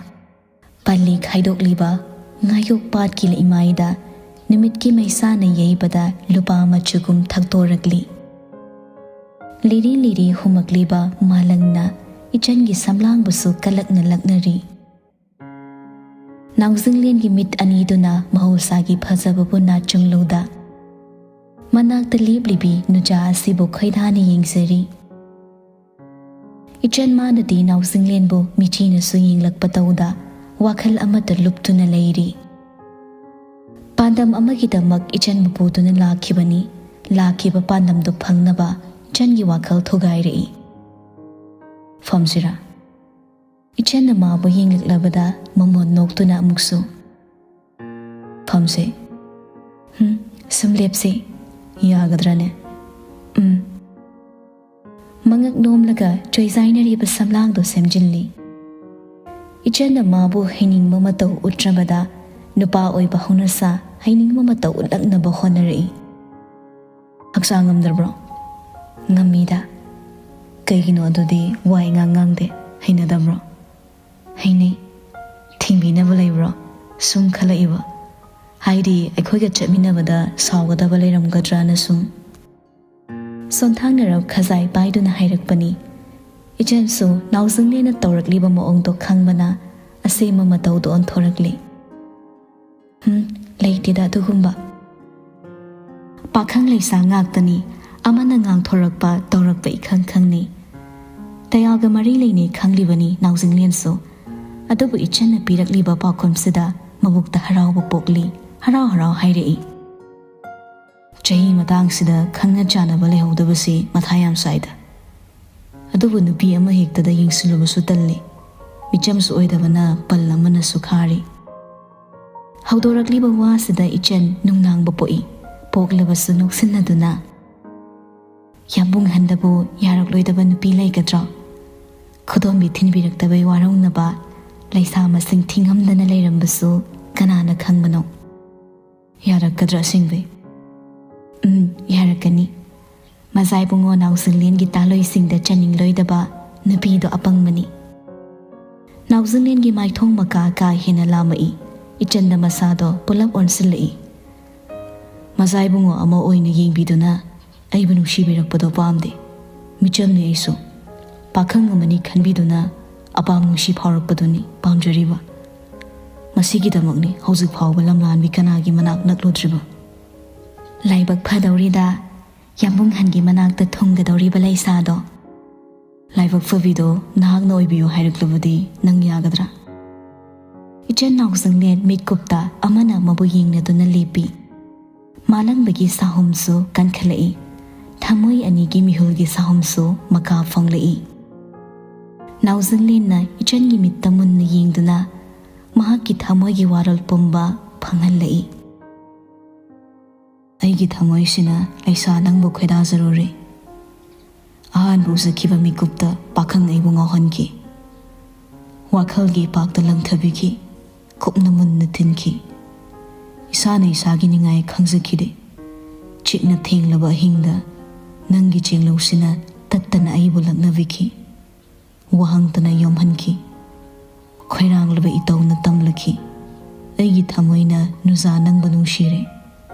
ꯄꯜꯂꯤ ꯈꯥꯏꯗꯣꯛꯂꯤꯕ ꯉꯥꯌꯣꯛ ꯄꯥꯠꯀꯤ ꯏꯃꯥꯏꯗ ꯅꯨꯃꯤꯠꯀꯤ ꯃꯩꯁꯥꯅ ꯌꯩꯕꯗ ꯂꯨꯄꯥ ꯃꯆꯨꯒꯨꯝ ꯊꯛꯇꯣꯔꯛꯂꯤ꯫ ꯂꯤꯔꯤ ꯂꯤꯔꯤ ꯍꯨꯝꯃꯛꯂꯤꯕ ꯃꯥꯂꯪꯅ ꯏꯆꯟꯒꯤ ꯁꯝꯂꯥꯡꯕꯨꯁꯨ ꯀꯂꯛꯅ ꯂꯛꯅꯔꯤ꯫ ꯅꯥꯎꯖꯤꯡꯂꯦꯟꯒꯤ ꯃꯤꯠ ꯑꯅꯤꯗꯨꯅ ꯃꯍꯧꯁꯥꯒꯤ ꯐꯖꯕꯕꯨ ꯅꯥꯠꯆꯨꯡꯂꯨꯗ ꯃꯅꯥꯛꯇ ꯂꯦꯞꯂꯤꯕꯤ ꯅꯨꯆꯥ ꯑꯁꯤꯕꯨ ꯈꯣꯏꯗꯥꯅ ꯌꯦꯡꯖꯔꯤ꯫ ꯏꯆꯟ ꯃꯥꯅꯗꯤ ꯅꯥꯎꯖꯤꯡꯂꯦꯟꯕꯨ ꯃꯤꯆꯤꯅꯁꯨ ꯌꯦꯡꯂꯛꯄ ꯇꯧꯗ ꯋꯥꯈꯜ ꯑꯃꯠꯇ ꯂꯨꯞꯇꯨꯅ ꯂꯩꯔꯤ꯫ ꯄꯥꯟꯗꯝ ꯑꯃꯒꯤꯗꯃꯛ ꯏꯆꯟꯕꯨ ꯄꯨꯗꯨꯅ ꯂꯥꯛꯈꯤꯕꯅꯤ꯫ ꯂꯥꯛꯈꯤꯕ ꯄꯥꯟꯗꯝꯗꯨ ꯐꯪꯅꯕ ꯏꯆꯟꯒꯤ ꯋꯥꯈꯜ ꯊꯨꯒꯥꯏꯔꯛꯏ꯫ ꯐꯝꯁꯤꯔꯥ? ꯏꯆꯟꯅ ꯃꯥꯕꯨ ꯌꯦꯡꯂꯛꯂꯕꯗ ꯃꯃꯣꯟ ꯅꯣꯛꯇꯨꯅ ꯑꯃꯨꯛꯁꯨ, "ꯐꯝꯁꯦ꯫ ꯍꯨꯝ, ꯁꯨꯝ ꯂꯦꯞꯁꯦ꯫ ꯌꯥꯒꯗ꯭ꯔꯥꯅꯦ?" "ꯎꯝ꯫" ꯃꯉꯛ ꯅꯣꯝꯂꯒ ꯆꯣꯏꯖꯥꯏꯅꯔꯤꯕ ꯁꯝꯂꯥꯡꯗꯨ ꯁꯦꯝꯖꯤꯜꯂꯤ꯫ ꯏꯆꯟꯅ ꯃꯥꯕꯨ ꯍꯩꯅꯤꯡꯕ ꯃꯇꯧ ꯎꯠꯇ꯭ꯔꯕꯗ ꯅꯨꯄꯥ ꯑꯣꯏꯕ ꯍꯧꯅꯁꯥ ꯍꯩꯅꯤꯡꯕ ꯃꯇꯧ ꯎꯠꯂꯛꯅꯕ ꯍꯣꯠꯅꯔꯛꯏ꯫ "ꯍꯛꯆꯥꯡ ꯉꯝꯗ꯭ꯔꯕ꯭ꯔꯣ?" "ꯉꯝꯃꯤꯗ꯫" "ꯀꯩꯒꯤꯅꯣ ꯑꯗꯨꯗꯤ ꯋꯥ ꯏꯉꯥꯡ ꯉꯥꯡꯗꯦ? ꯍꯩꯅꯗꯕ꯭ꯔꯣ?" "ꯍꯩꯅꯩ꯫ ꯊꯤꯡꯕꯤꯅꯕ ꯂꯩꯕ꯭ꯔꯣ? ꯁꯨꯝ ꯈꯜꯂꯛꯏꯕ꯫ ꯍꯥꯏꯗꯤ ꯑꯩꯈꯣꯏꯒ ꯆꯠꯃꯤꯟꯅꯕꯗ ꯁꯥꯎꯒꯗꯕ ꯂꯩꯔꯝꯒꯗ꯭ꯔꯥꯅ ꯁꯨꯝ꯫" ꯁꯣꯟꯊꯥꯡꯅꯔꯞ ꯈꯖꯥꯏ ꯄꯥꯏꯗꯨꯅ ꯍꯥꯏꯔꯛꯄꯅꯤ꯫ ꯏꯆꯟꯁꯨ ꯅꯥꯎꯖꯤꯡꯂꯦꯟꯅ ꯇꯧꯔꯛꯂꯤꯕ ꯃꯑꯣꯡꯗꯣ ꯈꯪꯕꯅ ꯑꯁꯦꯝꯕ ꯃꯇꯧꯗꯣ ꯑꯣꯟꯊꯣꯔꯛꯂꯤ꯫ "ꯍꯨꯝ, ꯂꯩꯇꯦꯗ ꯑꯗꯨꯒꯨꯝꯕ꯫ ꯄꯥꯈꯪ ꯂꯩꯁꯥ ꯉꯥꯛꯇꯅꯤ, ꯑꯃꯅ ꯉꯥꯡꯊꯣꯔꯛꯄ ꯇꯧꯔꯛꯄ ꯏꯈꯪ ꯈꯪꯅꯤ꯫ ꯇꯌꯥꯜꯒ ꯃꯔꯤ ꯂꯩꯅꯩ ꯈꯪꯂꯤꯕꯅꯤ ꯅꯥꯎꯖꯤꯡꯂꯦꯟꯁꯨ꯫ ꯑꯗꯨꯕꯨ ꯏꯆꯟꯅ ꯄꯤꯔꯛꯂꯤꯕ ꯄꯥꯎꯈꯨꯝꯁꯤꯗ ꯃꯕꯨꯛꯇ ꯍꯔꯥꯎꯕ ꯄꯣꯛꯂꯤ꯫ ꯍꯔꯥꯎ ꯍꯔꯥꯎ ꯍꯥꯏꯔꯛꯏ꯫ ꯆꯍꯤ ꯃꯇꯥꯡꯁꯤꯗ ꯈꯪꯅ ꯆꯥꯟꯅꯕ ꯂꯩꯍꯧꯗꯕꯁꯤ ꯃꯊꯥ ꯌꯥꯝ ꯁꯥꯏꯗ꯫ ꯑꯗꯨꯕꯨ ꯅꯨꯄꯤ ꯑꯃ ꯍꯦꯛꯇꯗ ꯌꯦꯡꯁꯤꯜꯂꯨꯕꯁꯨ ꯇꯜꯂꯤ꯫ ꯃꯤꯆꯝꯁꯨ ꯑꯣꯏꯗꯕꯅ ꯄꯜ ꯑꯃꯅꯁꯨ ꯈꯥꯔꯤ꯫ ꯍꯧꯗꯣꯔꯛꯂꯤꯕ ꯋꯥꯁꯤꯗ ꯏꯆꯟ ꯅꯨꯡꯅꯥꯡꯕ ꯄꯣꯛꯏ꯫ ꯄꯣꯛꯂꯕꯁꯨ ꯅꯣꯛꯁꯤꯟꯅꯗꯨꯅ, "ꯌꯥꯝꯕꯨꯡ ꯍꯟꯗꯕꯨ ꯌꯥꯔꯛꯂꯣꯏꯗꯕ ꯅꯨꯄꯤ ꯂꯩꯒꯗ꯭ꯔꯣ? ꯈꯨꯗꯣꯝꯕꯤ ꯊꯤꯟꯕꯤꯔꯛꯇꯕꯩ ꯋꯥꯔꯧꯅꯕ ꯂꯩꯁꯥ ꯃꯁꯤꯡ ꯊꯤꯉꯝꯗꯅ ꯂꯩꯔꯝꯕꯁꯨ ꯀꯅꯥꯅ ꯈꯪꯕꯅꯣ?" "ꯌꯥꯔꯛꯀꯗ꯭ꯔꯥ ꯑꯁꯦꯡꯕꯩ?" "ꯎꯝ, ꯌꯥꯔꯛꯀꯅꯤ꯫ ꯃꯖꯥ ꯏꯕꯨꯡꯉꯣ ꯅꯥꯎꯖꯤꯡꯂꯦꯟꯒꯤ ꯇꯥꯂꯣꯏꯁꯤꯡꯗ ꯆꯟꯅꯤꯡꯂꯣꯏꯗꯕ ꯅꯨꯄꯤꯗꯣ ꯑꯄꯪꯕꯅꯤ꯫ ꯅꯥꯎꯖꯤꯡꯂꯦꯟꯒꯤ ꯃꯥꯏꯊꯣꯡ ꯃꯀꯥ ꯀꯥ ꯍꯦꯟꯅ ꯂꯥꯝꯃꯛꯏ꯫ ꯏꯆꯟꯗ ꯃꯁꯥꯗꯣ ꯄꯨꯂꯞ ꯑꯣꯟꯁꯤꯜꯂꯛꯏ꯫ ꯃꯖꯥ ꯏꯕꯨꯡꯉꯣ ꯑꯃ ꯑꯣꯏꯅ ꯌꯦꯡꯕꯤꯗꯨꯅ ꯑꯩꯕꯨ ꯅꯨꯡꯁꯤꯕꯤꯔꯛꯄꯗꯣ ꯄꯥꯝꯗꯦ꯫ ꯃꯤꯆꯝꯅꯤ ꯑꯩꯁꯨ꯫ ꯄꯥꯈꯪ ꯑꯃꯅꯤ ꯈꯟꯕꯤꯗꯨꯅ ꯑꯄꯥꯝ ꯅꯨꯡꯁꯤ ꯐꯥꯎꯔꯛꯄꯗꯨꯅꯤ ꯄꯥꯝꯖꯔꯤꯕ꯫ ꯃꯁꯤꯒꯤꯗꯃꯛꯅꯤ ꯍꯧꯖꯤꯛ ꯐꯥꯎꯕ ꯂꯝꯂꯥꯟꯕꯤ ꯀꯅꯥꯒꯤ ꯃꯅꯥꯛ ꯅꯛꯂꯨꯗ꯭ꯔꯤꯕ꯫ ꯂꯥꯏꯕꯛ ꯐꯗꯧꯔꯤꯗ ꯌꯥꯝꯕꯨꯡꯍꯟꯒꯤ ꯃꯅꯥꯛꯇ ꯊꯨꯡꯒꯗꯧꯔꯤꯕ ꯂꯩꯁꯥꯗꯣ꯫ ꯂꯥꯏꯕꯛ ꯐꯕꯤꯗꯣ ꯅꯍꯥꯛꯅ ꯑꯣꯏꯕꯤꯌꯨ ꯍꯥꯏꯔꯛꯂꯕꯗꯤ ꯅꯪ ꯌꯥꯒꯗ꯭ꯔꯥ? ꯏꯆꯟ ꯅꯥꯎꯖꯤꯡꯂꯦꯟ ꯃꯤꯠꯀꯨꯞꯇ ꯑꯃꯅ ꯑꯃꯕꯨ ꯌꯦꯡꯅꯗꯨꯅ ꯂꯦꯞꯄꯤ꯫ ꯃꯥꯂꯪꯕꯒꯤ ꯁꯥꯍꯨꯝꯁꯨ ꯀꯟꯈꯠꯂꯛꯏ꯫ ꯊꯃꯣꯏ ꯑꯅꯤꯒꯤ ꯃꯤꯍꯨꯜꯒꯤ ꯁꯥꯍꯨꯝꯁꯨ ꯃꯀꯥ ꯐꯣꯡꯂꯛꯏ꯫ ꯅꯥꯎꯖꯤꯡꯂꯦꯟꯅ ꯏꯆꯟꯒꯤ ꯃꯤꯠꯇ ꯃꯨꯟꯅ ꯌꯦꯡꯗꯨꯅ ꯃꯍꯥꯛꯀꯤ ꯊꯃꯣꯏꯒꯤ ꯋꯥꯔꯣꯜ ꯄꯨꯝꯕ ꯐꯪꯍꯜꯂꯛꯏ꯫ ꯑꯩꯒꯤ ꯊꯃꯣꯏꯁꯤꯅ ꯂꯩꯁꯥ ꯅꯪꯕꯨ ꯈꯣꯏꯗꯥꯖꯔꯨꯔꯦ꯫ ꯑꯍꯥꯟꯕ ꯎꯖꯈꯤꯕ ꯃꯤꯀꯨꯞꯇ ꯄꯥꯈꯪ ꯑꯩꯕꯨ ꯉꯥꯎꯍꯟꯈꯤ꯫ ꯋꯥꯈꯜꯒꯤ ꯏꯄꯥꯛꯇ ꯂꯪꯊꯕꯤꯈꯤ꯫ ꯀꯨꯞꯅ ꯃꯨꯟꯅ ꯊꯤꯟꯈꯤ꯫ ꯏꯁꯥꯅ ꯏꯁꯥꯒꯤ ꯅꯤꯡꯉꯥꯏ ꯈꯪꯖꯈꯤꯗꯦ꯫ ꯆꯤꯛꯅ ꯊꯦꯡꯂꯕ ꯑꯍꯤꯡꯗ ꯅꯪꯒꯤ ꯆꯦꯡꯂꯧꯁꯤꯅ ꯇꯠꯇꯅ ꯑꯩꯕꯨ ꯂꯛꯅꯕꯤꯈꯤ꯫ ꯋꯥꯍꯪꯇꯅ ꯌꯣꯝꯍꯟꯈꯤ꯫ ꯈꯣꯏꯔꯥꯡꯂꯕ ꯏꯇꯧꯅ ꯇꯝꯂꯛꯈꯤ꯫ ꯑꯩꯒꯤ ꯊꯃꯣꯏꯅ ꯅꯨꯖꯥ ꯅꯪꯕꯨ ꯅꯨꯡꯁꯤꯔꯦ꯫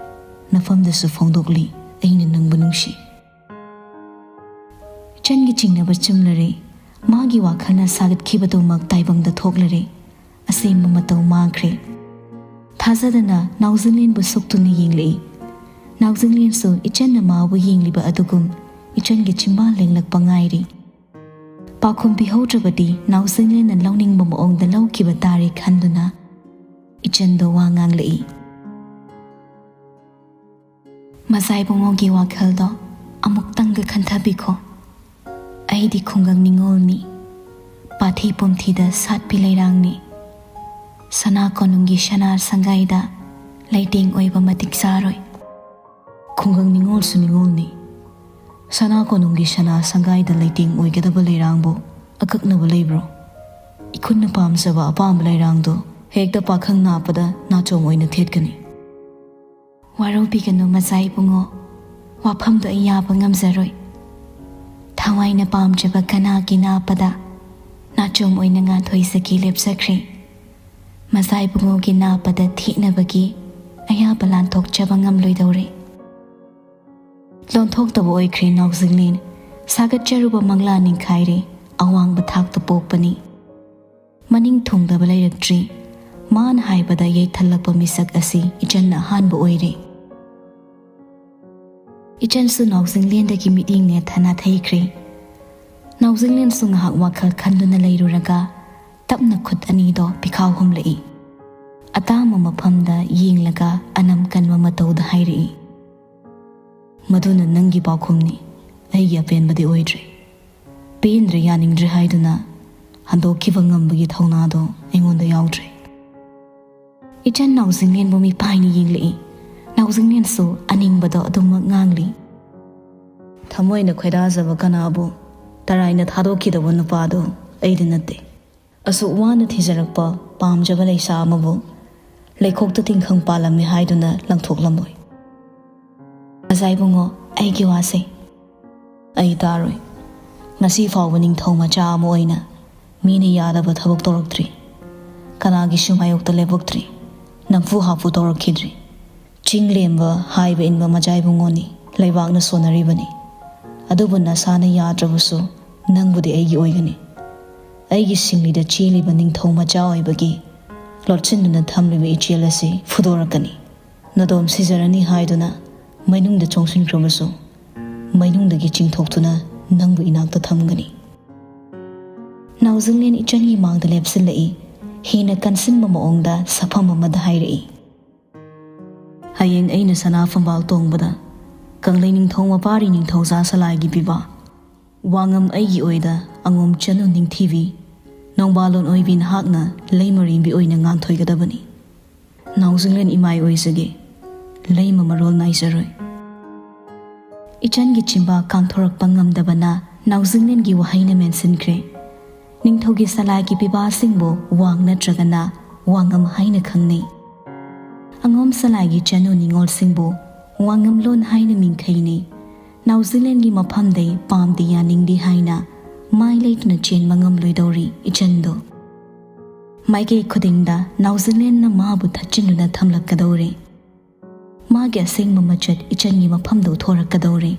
ꯅꯐꯝꯗꯁꯨ ꯐꯣꯡꯗꯣꯛꯂꯤ ꯑꯩꯅ ꯅꯪꯕꯨ ꯅꯨꯡꯁꯤ꯫ ꯏꯆꯟꯒꯤ ꯆꯤꯡꯅꯕ ꯆꯨꯝꯂꯔꯦ꯫ ꯃꯥꯒꯤ ꯋꯥꯈꯜꯅ ꯁꯥꯒꯠꯈꯤꯕꯗꯨꯃꯛ ꯇꯥꯏꯕꯪꯗ ꯊꯣꯛꯂꯔꯦ꯫ ꯑꯁꯦꯡꯕ ꯃꯇꯧ ꯃꯥꯡꯈ꯭ꯔꯦ꯫ ꯊꯥꯖꯗꯅ ꯅꯥꯎꯖꯤꯡꯂꯦꯟꯕꯨ ꯁꯣꯛꯇꯨꯅ ꯌꯦꯡꯂꯛꯏ꯫ ꯅꯥꯎꯖꯤꯡꯂꯦꯟꯁꯨ ꯏꯆꯟꯅ ꯃꯥꯕꯨ ꯌꯦꯡꯂꯤꯕ ꯑꯗꯨꯒꯨꯝ ꯏꯆꯟꯒꯤ ꯆꯤꯝꯕꯥꯜ ꯂꯦꯡꯂꯛꯄ ꯉꯥꯏꯔꯤ꯫ ꯄꯥꯎꯈꯨꯝ ꯄꯤꯍꯧꯗ꯭ꯔꯕꯗꯤ ꯅꯥꯎꯖꯤꯡꯂꯦꯟꯅ ꯂꯧꯅꯤꯡꯕ ꯃꯑꯣꯡꯗ ꯂꯧꯈꯤꯕ ꯇꯥꯔꯦ ꯈꯟꯗꯨꯅ ꯏꯆꯟꯗꯣ ꯋꯥ ꯉꯥꯡꯂꯛꯏ꯫ ꯃꯖꯥ ꯏꯕꯨꯡꯉꯣꯒꯤ ꯋꯥꯈꯜꯗꯣ ꯑꯃꯨꯛꯇꯪꯒ ꯈꯟꯊꯕꯤꯈꯣ꯫ ꯑꯩꯗꯤ ꯈꯨꯡꯒꯪ ꯅꯤꯉꯣꯜꯅꯤ꯫ ꯄꯥꯊꯤ ꯄꯨꯝꯊꯤꯗ ꯁꯥꯠꯄꯤ ꯂꯩꯔꯥꯡꯅꯤ꯫ ꯁꯅꯥ ꯀꯣꯅꯨꯡꯒꯤ ꯁꯅꯥ ꯁꯪꯒꯥꯏꯗ ꯂꯩꯇꯦꯡ ꯑꯣꯏꯕ ꯃꯇꯤꯛ ꯆꯥꯔꯣꯏ꯫ ꯈꯨꯡꯒꯪ ꯅꯤꯉꯣꯜꯁꯨ ꯅꯤꯉꯣꯜꯅꯤ꯫ ꯁꯅꯥ ꯀꯣꯅꯨꯡꯒꯤ ꯁꯅꯥ ꯁꯪꯒꯥꯏꯗ ꯂꯩꯇꯦꯡ ꯑꯣꯏꯒꯗꯕ ꯂꯩꯔꯥꯡꯕꯨ ꯑꯀꯛꯅꯕ ꯂꯩꯕ꯭ꯔꯣ? ꯏꯈꯨꯠꯅ ꯄꯥꯝꯖꯕ ꯑꯄꯥꯝꯕ ꯂꯩꯔꯥꯡꯗꯣ ꯍꯦꯛꯇ ꯄꯥꯈꯪ ꯅꯥꯞꯄꯗ ꯅꯥꯆꯣꯝ ꯑꯣꯏꯅ ꯊꯦꯠꯀꯅꯤ꯫ ꯋꯥꯔꯧꯕꯤꯒꯅꯨ ꯃꯖꯥ ꯏꯕꯨꯡꯉꯣ꯫ ꯋꯥꯐꯝꯗꯣ ꯑꯩ ꯌꯥꯕ ꯉꯝꯖꯔꯣꯏ꯫ ꯊꯋꯥꯏꯅ ꯄꯥꯝꯖꯕ ꯀꯅꯥꯒꯤ ꯅꯥꯞꯄꯗ ꯅꯥꯆꯣꯝ ꯑꯣꯏꯅ ꯉꯥꯟꯊꯣꯏꯖꯒꯦ ꯂꯦꯞꯆꯈ꯭ꯔꯦ꯫ ꯃꯖꯥ ꯏꯕꯨꯡꯉꯣꯒꯤ ꯅꯥꯞꯄꯗ ꯊꯦꯛꯅꯕꯒꯤ ꯑꯌꯥꯕ ꯂꯥꯟꯊꯣꯛꯆꯕ ꯉꯝꯂꯣꯏꯗꯧꯔꯦ꯫ ꯂꯣꯟꯊꯣꯛꯇꯕ ꯑꯣꯏꯈ꯭ꯔꯦ ꯅꯥꯎꯖꯤꯡꯂꯦꯟ꯫ ꯁꯥꯒꯠꯆꯔꯨꯕ ꯃꯪꯂꯥ ꯅꯤꯡꯈꯥꯏꯔꯦ꯫ ꯑꯋꯥꯡꯕ ꯊꯥꯛꯇ ꯄꯣꯛꯄꯅꯤ꯫ ꯃꯅꯤꯡ ꯊꯨꯡꯗꯕ ꯂꯩꯔꯛꯇ꯭ꯔꯤ꯫ ꯃꯥꯅ ꯍꯥꯏꯕꯗ ꯌꯩꯊꯜꯂꯛꯄ ꯃꯤꯁꯛ ꯑꯁꯤ ꯏꯆꯟꯅ ꯑꯍꯥꯟꯕ ꯑꯣꯏꯔꯦ꯫ ꯏꯆꯟꯁꯨ ꯅꯥꯎꯖꯤꯡꯂꯦꯟꯗꯒꯤ ꯃꯤꯠꯌꯦꯡ ꯅꯦꯠꯊꯅ ꯊꯩꯈ꯭ꯔꯦ꯫ ꯅꯥꯎꯖꯤꯡꯂꯦꯟꯁꯨ ꯉꯥꯏꯍꯥꯛ ꯋꯥꯈꯜ ꯈꯟꯗꯨꯅ ꯂꯩꯔꯨꯔꯒ ꯇꯞꯅ ꯈꯨꯠ ꯑꯅꯤꯗꯣ ꯄꯤꯈꯥꯎ ꯍꯨꯝꯂꯛꯏ꯫ ꯑꯇꯥꯡꯕ ꯃꯐꯝꯗ ꯌꯦꯡꯂꯒ ꯑꯅꯝ ꯀꯟꯕ ꯃꯇꯧꯗ ꯍꯥꯏꯔꯛꯏ, "ꯃꯗꯨꯅ ꯅꯪꯒꯤ ꯄꯥꯎꯈꯨꯝꯅꯤ, ꯑꯩꯒꯤ ꯑꯄꯦꯟꯕꯗꯤ ꯑꯣꯏꯗ꯭ꯔꯦ꯫ ꯄꯦꯟꯗ꯭ꯔꯦ, ꯌꯥꯅꯤꯡꯗ꯭ꯔꯦ ꯍꯥꯏꯗꯨꯅ ꯍꯟꯗꯣꯛꯈꯤꯕ ꯉꯝꯕꯒꯤ ꯊꯧꯅꯥꯗꯣ ꯑꯩꯉꯣꯟꯗ ꯌꯥꯎꯗ꯭ꯔꯦ꯫" ꯏꯆꯟ ꯅꯥꯎꯖꯤꯡꯂꯦꯟꯕꯨ ꯃꯤꯄꯥꯏꯅ ꯌꯦꯡꯂꯛꯏ꯫ ꯅꯥꯎꯖꯤꯡꯂꯦꯟꯁꯨ ꯑꯅꯤꯡꯕꯗꯣ ꯑꯗꯨꯃꯛ ꯉꯥꯡꯂꯤ꯫ "ꯊꯃꯣꯏꯅ ꯈꯣꯏꯗꯥꯖꯕ ꯀꯅꯥꯕꯨ ꯇꯔꯥꯏꯅ ꯊꯥꯗꯣꯛꯈꯤꯗꯕ ꯅꯨꯄꯥꯗꯣ ꯑꯩꯗꯤ ꯅꯠꯇꯦ꯫ ꯑꯁꯨꯛ ꯋꯥꯅ ꯊꯤꯖꯔꯛꯄ ꯄꯥꯝꯖꯕ ꯂꯩꯁꯥ ꯑꯃꯕꯨ ꯂꯩꯈꯣꯛꯇ ꯇꯤꯡꯈꯪ ꯄꯥꯜꯂꯝꯃꯤ ꯍꯥꯏꯗꯨꯅ ꯂꯪꯊꯣꯛꯂꯝꯃꯣꯏ꯫" "ꯃꯖꯥ ꯏꯕꯨꯡꯉꯣ, ꯑꯩꯒꯤ ꯋꯥꯁꯦ ꯑꯩ ꯇꯥꯔꯣꯏ꯫ ꯉꯁꯤ ꯐꯥꯎꯕ ꯅꯤꯡꯊꯧ ꯃꯆꯥ ꯑꯃ ꯑꯣꯏꯅ ꯃꯤꯅ ꯌꯥꯗꯕ ꯊꯕꯛ ꯇꯧꯔꯛꯇ꯭ꯔꯤ꯫ ꯀꯅꯥꯒꯤꯁꯨ ꯃꯥꯌꯣꯛꯇ ꯂꯦꯞꯄꯛꯇ꯭ꯔꯤ꯫ ꯅꯝꯐꯨ ꯍꯥꯐꯨ ꯇꯧꯔꯛꯈꯤꯗ꯭ꯔꯤ꯫ ꯆꯤꯡ ꯂꯦꯝꯕ ꯍꯥꯏꯕ ꯏꯟꯕ ꯃꯖꯥ ꯏꯕꯨꯡꯉꯣꯅꯤ꯫ ꯂꯩꯕꯥꯛꯅ ꯁꯣꯟꯅꯔꯤꯕꯅꯤ꯫ ꯑꯗꯨꯕꯨ ꯅꯁꯥꯅ ꯌꯥꯗ꯭ꯔꯕꯁꯨ ꯅꯪꯕꯨꯗꯤ ꯑꯩꯒꯤ ꯑꯣꯏꯒꯅꯤ꯫ ꯑꯩꯒꯤ ꯁꯤꯡꯂꯤꯗ ꯆꯦꯜꯂꯤꯕ ꯅꯤꯡꯊꯧ ꯃꯆꯥ ꯑꯣꯏꯕꯒꯤ ꯂꯣꯠꯁꯤꯟꯗꯨꯅ ꯊꯝꯂꯤꯕ ꯏꯆꯦꯜ ꯑꯁꯤ ꯐꯨꯗꯣꯔꯛꯀꯅꯤ꯫ ꯅꯗꯣꯝ ꯁꯤꯖꯔꯅꯤ ꯍꯥꯏꯗꯨꯅ ꯃꯩꯅꯨꯡꯗ ꯆꯣꯡꯁꯤꯟꯈ꯭ꯔꯕꯁꯨ ꯃꯩꯅꯨꯡꯗꯒꯤ ꯆꯤꯡꯊꯣꯛꯇꯨꯅ ꯅꯪꯕꯨ ꯏꯅꯥꯛꯇ ꯊꯝꯒꯅꯤ꯫" ꯅꯥꯎꯖꯤꯡꯂꯦꯟ ꯏꯆꯟꯒꯤ ꯃꯥꯡꯗ ꯂꯦꯞꯁꯤꯜꯂꯛꯏ꯫ ꯍꯦꯟꯅ ꯀꯟꯁꯤꯟꯕ ꯃꯑꯣꯡꯗ ꯁꯛꯐꯝ ꯑꯃꯗ ꯍꯥꯏꯔꯛꯏ, "ꯍꯌꯦꯡ ꯑꯩꯅ ꯁꯅꯥ ꯐꯝꯕꯥꯜ ꯇꯣꯡꯕꯗ ꯀꯪꯂꯩ ꯅꯤꯡꯊꯧ ꯃꯄꯥꯔꯤ ꯅꯤꯡꯊꯧꯖꯥ ꯁꯂꯥꯏꯒꯤ ꯄꯤꯕꯥ, ꯋꯥꯉꯝ ꯑꯩꯒꯤ ꯑꯣꯏꯗ ꯑꯉꯣꯝ ꯆꯅꯨ ꯅꯤꯡꯊꯤꯕꯤ, ꯅꯣꯡꯕꯥꯜꯂꯣꯟ ꯑꯣꯏꯕꯤ ꯅꯍꯥꯛꯅ ꯂꯩꯃꯔꯦꯝꯕꯤ ꯑꯣꯏꯅ ꯉꯥꯟꯊꯣꯏꯒꯗꯕꯅꯤ꯫ ꯅꯥꯎꯖꯤꯡꯂꯦꯟ ꯏꯃꯥꯏ ꯑꯣꯏꯖꯒꯦ꯫ ꯂꯩꯃ ꯃꯔꯣꯜ ꯅꯥꯏꯖꯔꯣꯏ꯫" ꯏꯆꯟꯒꯤ ꯆꯤꯟꯕꯥ ꯀꯥꯡꯊꯣꯔꯛꯄ ꯉꯝꯗꯕꯅ ꯅꯥꯎꯖꯤꯡꯂꯦꯟꯒꯤ ꯋꯥꯍꯩꯅ ꯃꯦꯟꯁꯤꯟꯈ꯭ꯔꯦ꯫ ꯅꯤꯡꯊꯧꯒꯤ ꯁꯂꯥꯏꯒꯤ ꯄꯤꯕꯥꯁꯤꯡꯕꯨ ꯋꯥꯡ ꯅꯠꯇ꯭ꯔꯒꯅ ꯋꯥꯉꯝ ꯍꯥꯏꯅ ꯈꯪꯅꯩ꯫ ꯑꯉꯣꯝ ꯁꯂꯥꯏꯒꯤ ꯆꯅꯨ ꯅꯤꯉꯣꯜꯁꯤꯡꯕꯨ ꯋꯥꯉꯝꯂꯣꯟ ꯍꯥꯏꯅ ꯃꯤꯡꯈꯩꯅꯤ꯫ ꯅꯥꯎꯖꯤꯂꯦꯟꯒꯤ ꯃꯐꯝꯗꯩ ꯄꯥꯝꯗꯤ ꯌꯥꯅꯤꯡꯗꯦ ꯍꯥꯏꯅ ꯃꯥꯏ ꯂꯩꯇꯨꯅ ꯆꯦꯟꯕ ꯉꯝꯂꯣꯏꯗꯧꯔꯤ ꯏꯆꯟꯗꯣ꯫ ꯃꯥꯏꯀꯩ ꯈꯨꯗꯤꯡꯗ ꯅꯥꯎꯖꯤꯂꯦꯟꯅ ꯃꯥꯕꯨ ꯊꯠꯆꯤꯟꯗꯨꯅ ꯊꯝꯂꯛꯀꯗꯧꯔꯦ꯫ ꯃꯥꯒꯤ ꯑꯁꯦꯡꯕ ꯃꯆꯠ ꯏꯆꯟꯒꯤ ꯃꯐꯝꯗ ꯎꯊꯣꯔꯛꯀꯗꯧꯔꯦ꯫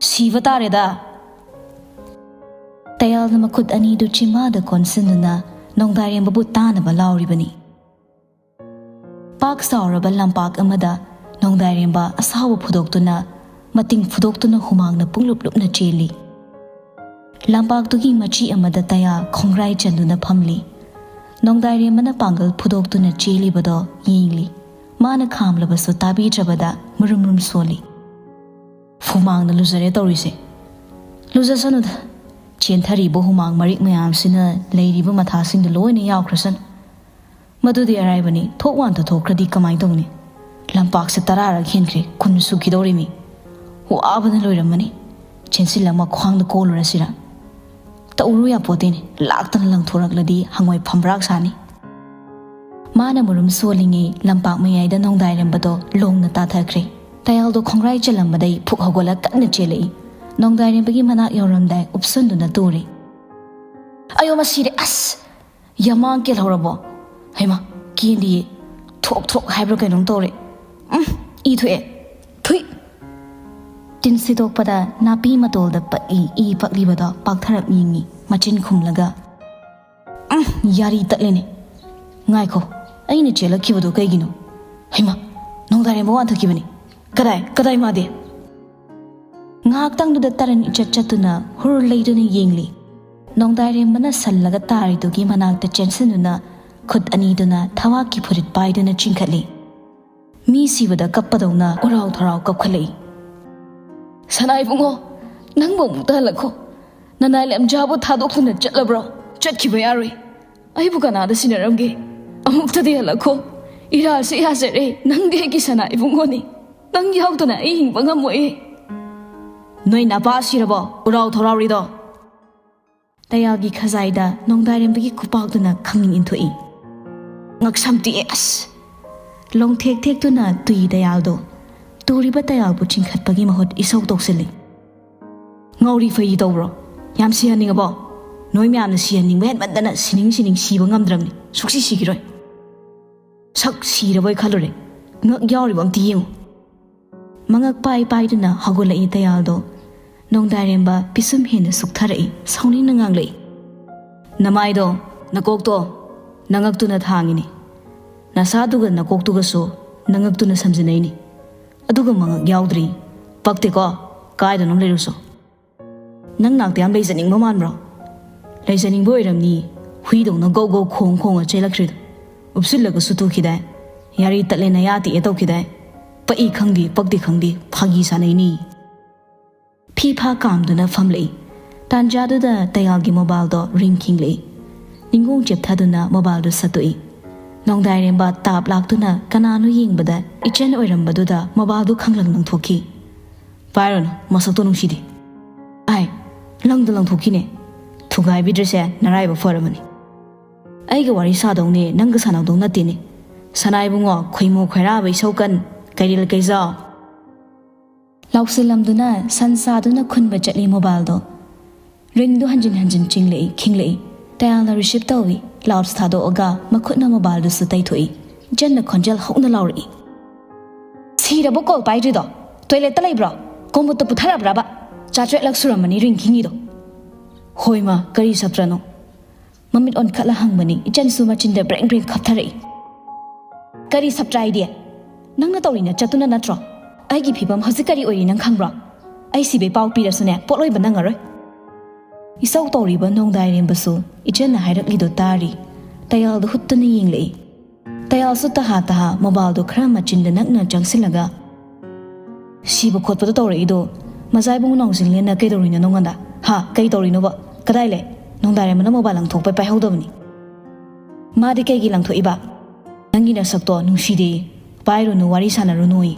"ꯁꯤꯕ ꯇꯥꯔꯦꯗ!" ꯇꯌꯥꯜꯅ ꯃꯈꯨꯠ ꯑꯅꯤꯗꯨ ꯆꯤꯃꯥꯗ ꯀꯣꯟꯁꯤꯟꯗꯨꯅ ꯅꯣꯡꯗꯥꯏꯔꯦꯝꯕꯕꯨ ꯇꯥꯅꯕ ꯂꯥꯎꯔꯤꯕꯅꯤ꯫ ꯄꯥꯛ ꯆꯥꯎꯔꯕ ꯂꯝꯄꯥꯛ ꯑꯃꯗ ꯅꯣꯡꯗꯥꯏꯔꯦꯝꯕ ꯑꯁꯥꯎꯕ ꯐꯨꯗꯣꯛꯇꯨꯅ, ꯃꯇꯤꯡ ꯐꯨꯗꯣꯛꯇꯨꯅ ꯍꯨꯃꯥꯡꯅ ꯄꯨꯡꯂꯨꯞ ꯂꯨꯞꯅ ꯆꯦꯜꯂꯤ꯫ ꯂꯝꯄꯥꯛꯇꯨꯒꯤ ꯃꯆꯤ ꯑꯃꯗ ꯇꯌꯥꯜ ꯈꯣꯡꯒ꯭ꯔꯥꯏ ꯆꯟꯗꯨꯅ ꯐꯝꯂꯤ꯫ ꯅꯣꯡꯗꯥꯏꯔꯦꯝꯕꯅ ꯄꯥꯡꯒꯜ ꯐꯨꯗꯣꯛꯇꯨꯅ ꯆꯦꯜꯂꯤꯕꯗꯣ ꯌꯦꯡꯂꯤ꯫ ꯃꯥꯅ ꯈꯥꯝꯂꯕꯁꯨ ꯇꯥꯕꯤꯗ꯭ꯔꯕꯗ ꯃꯨꯔꯨꯝ ꯃꯨꯔꯨꯝ ꯁꯣꯜꯂꯤ꯫ "ꯍꯨꯃꯥꯡꯅ ꯂꯨꯖꯔꯦ ꯇꯧꯔꯤꯁꯦ꯫ ꯂꯨꯖꯁꯅꯨꯗ꯫ ꯆꯦꯟꯊꯔꯤꯕ ꯍꯨꯃꯥꯡ ꯃꯔꯤꯛ ꯃꯌꯥꯝꯁꯤꯅ ꯂꯩꯔꯤꯕ ꯃꯊꯥꯁꯤꯡꯗꯨ ꯂꯣꯏꯅ ꯌꯥꯎꯈ꯭ꯔꯁꯅꯨ꯫ ꯃꯗꯨꯗꯤ ꯑꯔꯥꯏꯕꯅꯤ, ꯊꯣꯛ ꯋꯥꯟ ꯊꯣꯛꯈ꯭ꯔꯗꯤ ꯀꯃꯥꯏ ꯇꯧꯅꯤ? ꯂꯝꯄꯥꯛꯁꯦ ꯇꯔꯥꯔꯛ ꯍꯦꯟꯈ꯭ꯔꯦ, ꯀꯨꯟ ꯁꯨꯈꯤꯗꯧꯔꯤꯃꯤ꯫ ꯋꯥꯕꯅ ꯂꯣꯏꯔꯝꯃꯅꯤ꯫ ꯆꯦꯟꯁꯤꯜꯂ ꯃꯈ꯭ꯋꯥꯡꯗ ꯀꯣꯜꯂꯨꯔꯁꯤꯔ? ꯇꯧꯔꯨ ꯌꯥꯄꯣꯠꯇꯦꯅꯦ, ꯂꯥꯛꯇꯅ ꯂꯪꯊꯣꯔꯛꯂꯗꯤ ꯍꯪꯉꯣꯏ ꯐꯝꯕ꯭ꯔꯥꯛ ꯁꯥꯅꯤ꯫" ꯃꯥꯅ ꯃꯨꯔꯨꯝ ꯁꯣꯜꯂꯤꯉꯩ ꯂꯝꯄꯥꯛ ꯃꯌꯥꯏꯗ ꯅꯣꯡꯗꯥꯏꯔꯦꯝꯕꯗꯣ ꯂꯣꯡꯅ ꯇꯥꯊꯈ꯭ꯔꯦ꯫ ꯇꯌꯥꯜꯗꯣ ꯈꯣꯡꯒ꯭ꯔꯥꯏ ꯆꯜꯂꯝꯕꯗꯩ ꯐꯨꯛ ꯍꯧꯒꯠꯂ ꯀꯟꯅ ꯆꯦꯜꯂꯛꯏ꯫ ꯅꯣꯡꯗꯥꯏꯔꯦꯝꯕꯒꯤ ꯃꯅꯥꯛ ꯌꯧꯔꯝꯗꯥꯏ ꯎꯞꯁꯟꯗꯨꯅ ꯇꯨꯔꯦ꯫ "ꯑꯌꯣ, ꯃꯁꯤꯔꯦ! ꯑꯁ! ꯌꯥꯃꯥꯡ ꯀꯦꯜꯍꯧꯔꯕꯣ? ꯍꯩꯃꯥ, ꯀꯦꯟꯗꯤꯌꯦ꯫ ꯊ꯭ꯔꯣꯛ ꯊ꯭ꯔꯣꯛ ꯍꯥꯏꯕ꯭ꯔꯥ ꯀꯩꯅꯣꯝ ꯇꯧꯔꯦ꯫ ꯎꯝ, ꯏ ꯊꯣꯛꯑꯦ꯫ ꯊꯨꯏ!" ꯇꯤꯟ ꯁꯤꯠꯇꯣꯛꯄꯗ ꯅꯥꯄꯤ ꯃꯇꯣꯜꯗ ꯄꯛꯏ ꯏ ꯄꯛꯂꯤꯕꯗꯣ ꯄꯥꯛꯊꯔꯞ ꯌꯦꯡꯉꯤ, ꯃꯆꯤꯟ ꯈꯨꯝꯂꯒ꯫ "ꯎꯝ, ꯌꯥꯔꯤ ꯇꯠꯂꯦꯅꯦ꯫ ꯉꯥꯏꯈꯣ, ꯑꯩꯅ ꯆꯦꯜꯂꯛꯈꯤꯕꯗꯣ ꯀꯩꯒꯤꯅꯣ? ꯍꯩꯃꯥ, ꯅꯣꯡꯗꯥꯏꯔꯦꯝꯕ ꯋꯥꯟꯊꯈꯤꯕꯅꯤ꯫ ꯀꯗꯥꯏ, ꯀꯗꯥꯏ ꯃꯥꯗꯤ?" ꯉꯥꯏꯍꯥꯛꯇꯪꯗꯨꯗ ꯇꯔꯟ ꯏꯆꯠ ꯆꯠꯇꯨꯅ ꯍꯨꯔ ꯂꯩꯗꯨꯅ ꯌꯦꯡꯂꯤ꯫ ꯅꯣꯡꯗꯥꯏꯔꯦꯝꯕꯅ ꯁꯜꯂꯒ ꯇꯥꯔꯤꯗꯨꯒꯤ ꯃꯅꯥꯛꯇ ꯆꯦꯟꯁꯤꯟꯗꯨꯅ ꯈꯨꯠ ꯑꯅꯤꯗꯨꯅ ꯊꯕꯥꯛꯀꯤ ꯐꯨꯔꯤꯠ ꯄꯥꯏꯗꯨꯅ ꯆꯤꯡꯈꯠꯂꯤ꯫ ꯃꯤ ꯁꯤꯕꯗ ꯀꯞꯄꯗꯧꯅ ꯎꯔꯥꯎ ꯊꯔꯥꯎ ꯀꯞꯈꯠꯂꯛꯏ꯫ "ꯁꯅꯥ ꯏꯕꯨꯡꯉꯣ, ꯅꯪꯕꯨ ꯑꯃꯨꯛꯇ ꯍꯜꯂꯛꯈꯣ꯫ ꯅꯅꯥꯏ ꯂꯦꯝꯖꯥꯕꯨ ꯊꯥꯗꯣꯛꯇꯨꯅ ꯆꯠꯂꯕ꯭ꯔꯣ? ꯆꯠꯈꯤꯕ ꯌꯥꯔꯣꯏ꯫ ꯑꯩꯕꯨ ꯀꯅꯥꯗ ꯁꯤꯟꯅꯔꯝꯒꯦ? ꯑꯃꯨꯛꯇꯗꯤ ꯍꯜꯂꯛꯈꯣ꯫ ꯏꯔꯥꯜꯁꯦ ꯌꯥꯖꯔꯦ, ꯅꯪꯗꯤ ꯑꯩꯒꯤ ꯁꯅꯥ ꯏꯕꯨꯡꯉꯣꯅꯤ꯫ ꯅꯪ ꯌꯥꯎꯗꯅ ꯑꯩ ꯍꯤꯡꯕ ꯉꯝꯃꯣꯏꯌꯦ꯫" "ꯅꯣꯏ ꯅꯄꯥ ꯁꯤꯔꯕꯣ, ꯎꯔꯥꯎ ꯊꯔꯥꯎꯔꯤꯗꯣ?" ꯇꯌꯥꯜꯒꯤ ꯈꯖꯥꯏꯗ ꯅꯣꯡꯗꯥꯏꯔꯦꯝꯕꯒꯤ ꯈꯨꯄꯥꯛꯇꯨꯅ ꯈꯪꯏꯪ ꯏꯟꯊꯣꯛꯏ꯫ ꯉꯛꯁꯝ ꯇꯦꯛꯑꯦ ꯑꯁ! ꯂꯣꯡꯊꯦꯛ ꯊꯦꯛꯇꯨꯅ ꯇꯨꯏ ꯇꯌꯥꯜꯗꯣ꯫ ꯇꯨꯔꯤꯕ ꯇꯌꯥꯜꯕꯨ ꯆꯤꯡꯈꯠꯄꯒꯤ ꯃꯍꯨꯠ ꯏꯁꯧ ꯇꯧꯁꯤꯜꯂꯤ꯫ "ꯉꯥꯎꯔꯤ ꯐꯩꯔꯤ ꯇꯧꯕ꯭ꯔꯣ? ꯌꯥꯝ ꯁꯤꯍꯟꯅꯤꯡꯉꯕꯣ? ꯅꯣꯏ ꯃꯌꯥꯝꯅ ꯁꯤꯍꯟꯅꯤꯡꯕ ꯍꯦꯟꯃꯟꯗꯅ ꯁꯤꯅꯤꯡ ꯁꯤꯅꯤꯡ ꯁꯤꯕ ꯉꯝꯗ꯭ꯔꯕꯅꯤ꯫ ꯁꯨꯛꯁꯤ ꯁꯤꯈꯤꯔꯣꯏ꯫ ꯁꯛ ꯁꯤꯔꯕꯣꯏ ꯈꯜꯂꯨꯔꯦ꯫ ꯉꯛ ꯌꯥꯎꯔꯤꯕ ꯑꯝꯇ ꯌꯦꯡꯉꯨ꯫" ꯃꯉꯛ ꯄꯥꯏ ꯄꯥꯏꯗꯨꯅ ꯍꯧꯒꯠꯂꯛꯏ ꯇꯌꯥꯜꯗꯣ꯫ ꯅꯣꯡꯗꯥꯏꯔꯦꯝꯕ ꯄꯤꯁꯨꯝ ꯍꯦꯟꯅ ꯁꯨꯛꯊꯔꯛꯏ, ꯁꯥꯎꯅꯤꯡꯅ ꯉꯥꯡꯂꯛꯏ꯫ "ꯅꯃꯥꯏꯗꯣ, ꯅꯀꯣꯛꯇꯣ, ꯅꯉꯛꯇꯨꯅ ꯊꯥꯡꯉꯤꯅꯤ꯫ ꯅꯁꯥꯗꯨꯒ ꯅꯀꯣꯛꯇꯨꯒꯁꯨ ꯅꯉꯛꯇꯨꯅ ꯁꯝꯖꯤꯟꯅꯩꯅꯤ꯫ ꯑꯗꯨꯒ ꯃꯉꯛ ꯌꯥꯎꯗ꯭ꯔꯤ꯫ ꯄꯛꯇꯦꯀꯣ, ꯀꯥꯏꯗꯅꯣꯝ ꯂꯩꯔꯨꯁꯣ꯫" "ꯅꯪ ꯅꯥꯛꯇ ꯌꯥꯝ ꯂꯩꯖꯅꯤꯡꯕ ꯃꯥꯟꯕ꯭ꯔꯣ?" "ꯂꯩꯖꯅꯤꯡꯕ ꯑꯣꯏꯔꯝꯅꯤ, ꯍꯨꯏꯗꯧꯅ ꯒꯧ ꯒꯧ ꯈꯣꯡ ꯈꯣꯡꯉ ꯆꯦꯜꯂꯛꯈ꯭ꯔꯤꯗꯣ꯫ ꯎꯞꯁꯤꯜꯂꯒꯁꯨ ꯇꯨꯈꯤꯗꯥꯏ? ꯌꯥꯔꯤ ꯇꯠꯂꯦ ꯅꯌꯥ ꯇꯦꯛꯑꯦ ꯇꯧꯈꯤꯗꯥꯏ? ꯄꯛꯏ ꯈꯪꯗꯦ, ꯄꯛꯇꯦ ꯈꯪꯗꯦ, ꯐꯥꯒꯤ ꯁꯥꯟꯅꯩꯅꯤ꯫" ꯐꯤ ꯐꯥ ꯀꯥꯝꯗꯨꯅ ꯐꯝꯂꯛꯏ꯫ ꯇꯥꯟꯖꯥꯗꯨꯗ ꯇꯌꯥꯜꯒꯤ ꯃꯣꯕꯥꯏꯜꯗꯣ ꯔꯤꯡ ꯈꯤꯡꯂꯛꯏ꯫ ꯅꯤꯡꯒꯣꯡ ꯆꯦꯞꯊꯗꯨꯅ ꯃꯣꯕꯥꯏꯜꯗꯨ ꯁꯠꯇꯣꯛꯏ꯫ ꯅꯣꯡꯗꯥꯏꯔꯦꯝꯕ ꯇꯥꯞ ꯂꯥꯛꯇꯨꯅ ꯀꯅꯥꯅꯣ ꯌꯦꯡꯕꯗ ꯏꯆꯟ ꯑꯣꯏꯔꯝꯕꯗꯨꯗ ꯃꯣꯕꯥꯏꯜꯗꯨ ꯈꯪꯂꯪ ꯂꯪꯊꯣꯛꯈꯤ꯫ "ꯄꯥꯏꯔꯨꯅꯨ, ꯃꯁꯛꯇꯣ ꯅꯨꯡꯁꯤꯗꯦ꯫" "ꯑꯥꯏ, ꯂꯪꯗ ꯂꯪꯊꯣꯛꯈꯤꯅꯦ꯫ ꯊꯨꯒꯥꯏꯕꯤꯗ꯭ꯔꯤꯁꯦ ꯅꯔꯥꯏꯕꯛ ꯐꯔꯕꯅꯤ꯫ ꯑꯩꯒ ꯋꯥꯔꯤ ꯁꯥꯗꯧꯅꯦ, ꯅꯪꯒ ꯁꯥꯟꯅꯧꯗꯧ ꯅꯠꯇꯦꯅꯦ꯫ ꯁꯅꯥ ꯏꯕꯨꯡꯉꯣ, ꯈꯣꯏꯃꯨ ꯈꯣꯏꯔꯥꯕ ꯏꯁꯧ ꯀꯟ, ꯀꯩꯔꯤꯜ ꯀꯩꯖꯥꯎ꯫" ꯂꯥꯎꯁꯤꯜꯂꯝꯗꯨꯅ ꯁꯟ ꯁꯥꯗꯨꯅ ꯈꯨꯟꯕ ꯆꯠꯂꯤ ꯃꯣꯕꯥꯏꯜꯗꯣ꯫ ꯔꯤꯡꯗꯨ ꯍꯟꯖꯤꯟ ꯍꯟꯖꯤꯟ ꯆꯤꯡꯂꯛꯏ, ꯈꯤꯡꯂꯛꯏ꯫ ꯇꯌꯥꯜꯅ ꯔꯤꯁꯤꯞ ꯇꯧꯏ, ꯂꯥꯎꯗ ꯊꯥꯗꯣꯛꯑꯒ ꯃꯈꯨꯠꯅ ꯃꯣꯕꯥꯏꯜꯗꯨꯁꯨ ꯇꯩꯊꯣꯛꯏ꯫ ꯏꯆꯟꯅ ꯈꯣꯟꯖꯦꯜ ꯍꯧꯅ ꯂꯥꯎꯔꯛꯏ꯫ "ꯁꯤꯔꯕꯣ ꯀꯣꯜ ꯄꯥꯏꯗ꯭ꯔꯤꯗꯣ? ꯇꯣꯏꯂꯦꯠꯇ ꯂꯩꯕ꯭ꯔꯣ? ꯀꯣꯃꯨꯠꯇ ꯄꯨꯊꯔꯕ꯭ꯔꯕ? ꯆꯥꯇ꯭ꯔꯦꯠꯂꯛ ꯁꯨꯔꯝꯃꯅꯤ ꯔꯤꯡ ꯈꯤꯡꯉꯤꯗꯣ꯫" "ꯍꯣꯏ ꯃꯥ, ꯀꯔꯤ ꯁꯞꯇ꯭ꯔꯅꯣ?" ꯃꯃꯤꯠ ꯑꯣꯟꯈꯠꯂ ꯍꯪꯕꯅꯤ꯫ ꯏꯆꯟꯁꯨ ꯃꯆꯤꯟꯗ ꯕ꯭ꯔꯦꯡ ꯕ꯭ꯔꯦꯡ ꯈꯞꯊꯔꯛꯏ꯫ "ꯀꯔꯤ ꯁꯞꯇ꯭ꯔ ꯍꯥꯏꯗꯤ? ꯅꯪꯅ ꯇꯧꯔꯤ ꯅꯆꯠꯇꯨꯅ ꯅꯠꯇ꯭ꯔꯣ? ꯑꯩꯒꯤ ꯐꯤꯕꯝ ꯍꯧꯖꯤꯛ ꯀꯔꯤ ꯑꯣꯏꯔꯤ ꯅꯪ ꯈꯪꯕ꯭ꯔꯣ? ꯑꯩ ꯁꯤꯕꯩ ꯄꯥꯎ ꯄꯤꯔꯁꯨꯅꯦ, ꯄꯣꯠꯂꯣꯏꯕ ꯅꯪꯉꯔꯣꯏ꯫" ꯏꯁꯧ ꯇꯧꯔꯤꯕ ꯅꯣꯡꯗꯥꯏꯔꯦꯝꯕꯁꯨ ꯏꯆꯟꯅ ꯍꯥꯏꯔꯛꯂꯤꯗꯣ ꯇꯥꯔꯤ꯫ ꯇꯌꯥꯜꯗ ꯍꯨꯠꯇꯨꯅ ꯌꯦꯡꯂꯛꯏ꯫ ꯇꯌꯥꯜꯁꯨ ꯇꯍꯥ ꯇꯍꯥ ꯃꯣꯕꯥꯏꯜꯗꯣ ꯈꯔ ꯃꯆꯤꯟꯗ ꯅꯛꯅ ꯆꯪꯁꯤꯜꯂꯒ, "ꯁꯤꯕ ꯈꯣꯠꯄꯗꯣ ꯇꯧꯔꯛꯏꯗꯣ ꯃꯆꯥ ꯏꯕꯨꯡ ꯅꯥꯎꯖꯤꯡꯂꯦꯟꯅ ꯀꯩꯗꯧꯔꯤꯅꯣ ꯅꯉꯣꯟꯗ? ꯍꯥ? ꯀꯩ ꯇꯧꯔꯤꯅꯣꯕ? ꯀꯗꯥꯏ ꯂꯩ? ꯅꯣꯡꯗꯥꯏꯔꯦꯝꯕꯅ ꯃꯣꯕꯥꯏꯜ ꯂꯪꯊꯣꯛꯄ ꯄꯥꯏꯍꯧꯗꯕꯅꯤ꯫" "ꯃꯥꯗꯤ ꯀꯩꯒꯤ ꯂꯪꯊꯣꯛꯏꯕ? ꯅꯪꯒꯤ ꯅꯁꯛꯇꯣ ꯅꯨꯡꯁꯤꯗꯦ, ꯄꯥꯏꯔꯨꯅꯨ, ꯋꯥꯔꯤ ꯁꯥꯟꯅꯔꯨꯅꯨ"ꯌꯦ꯫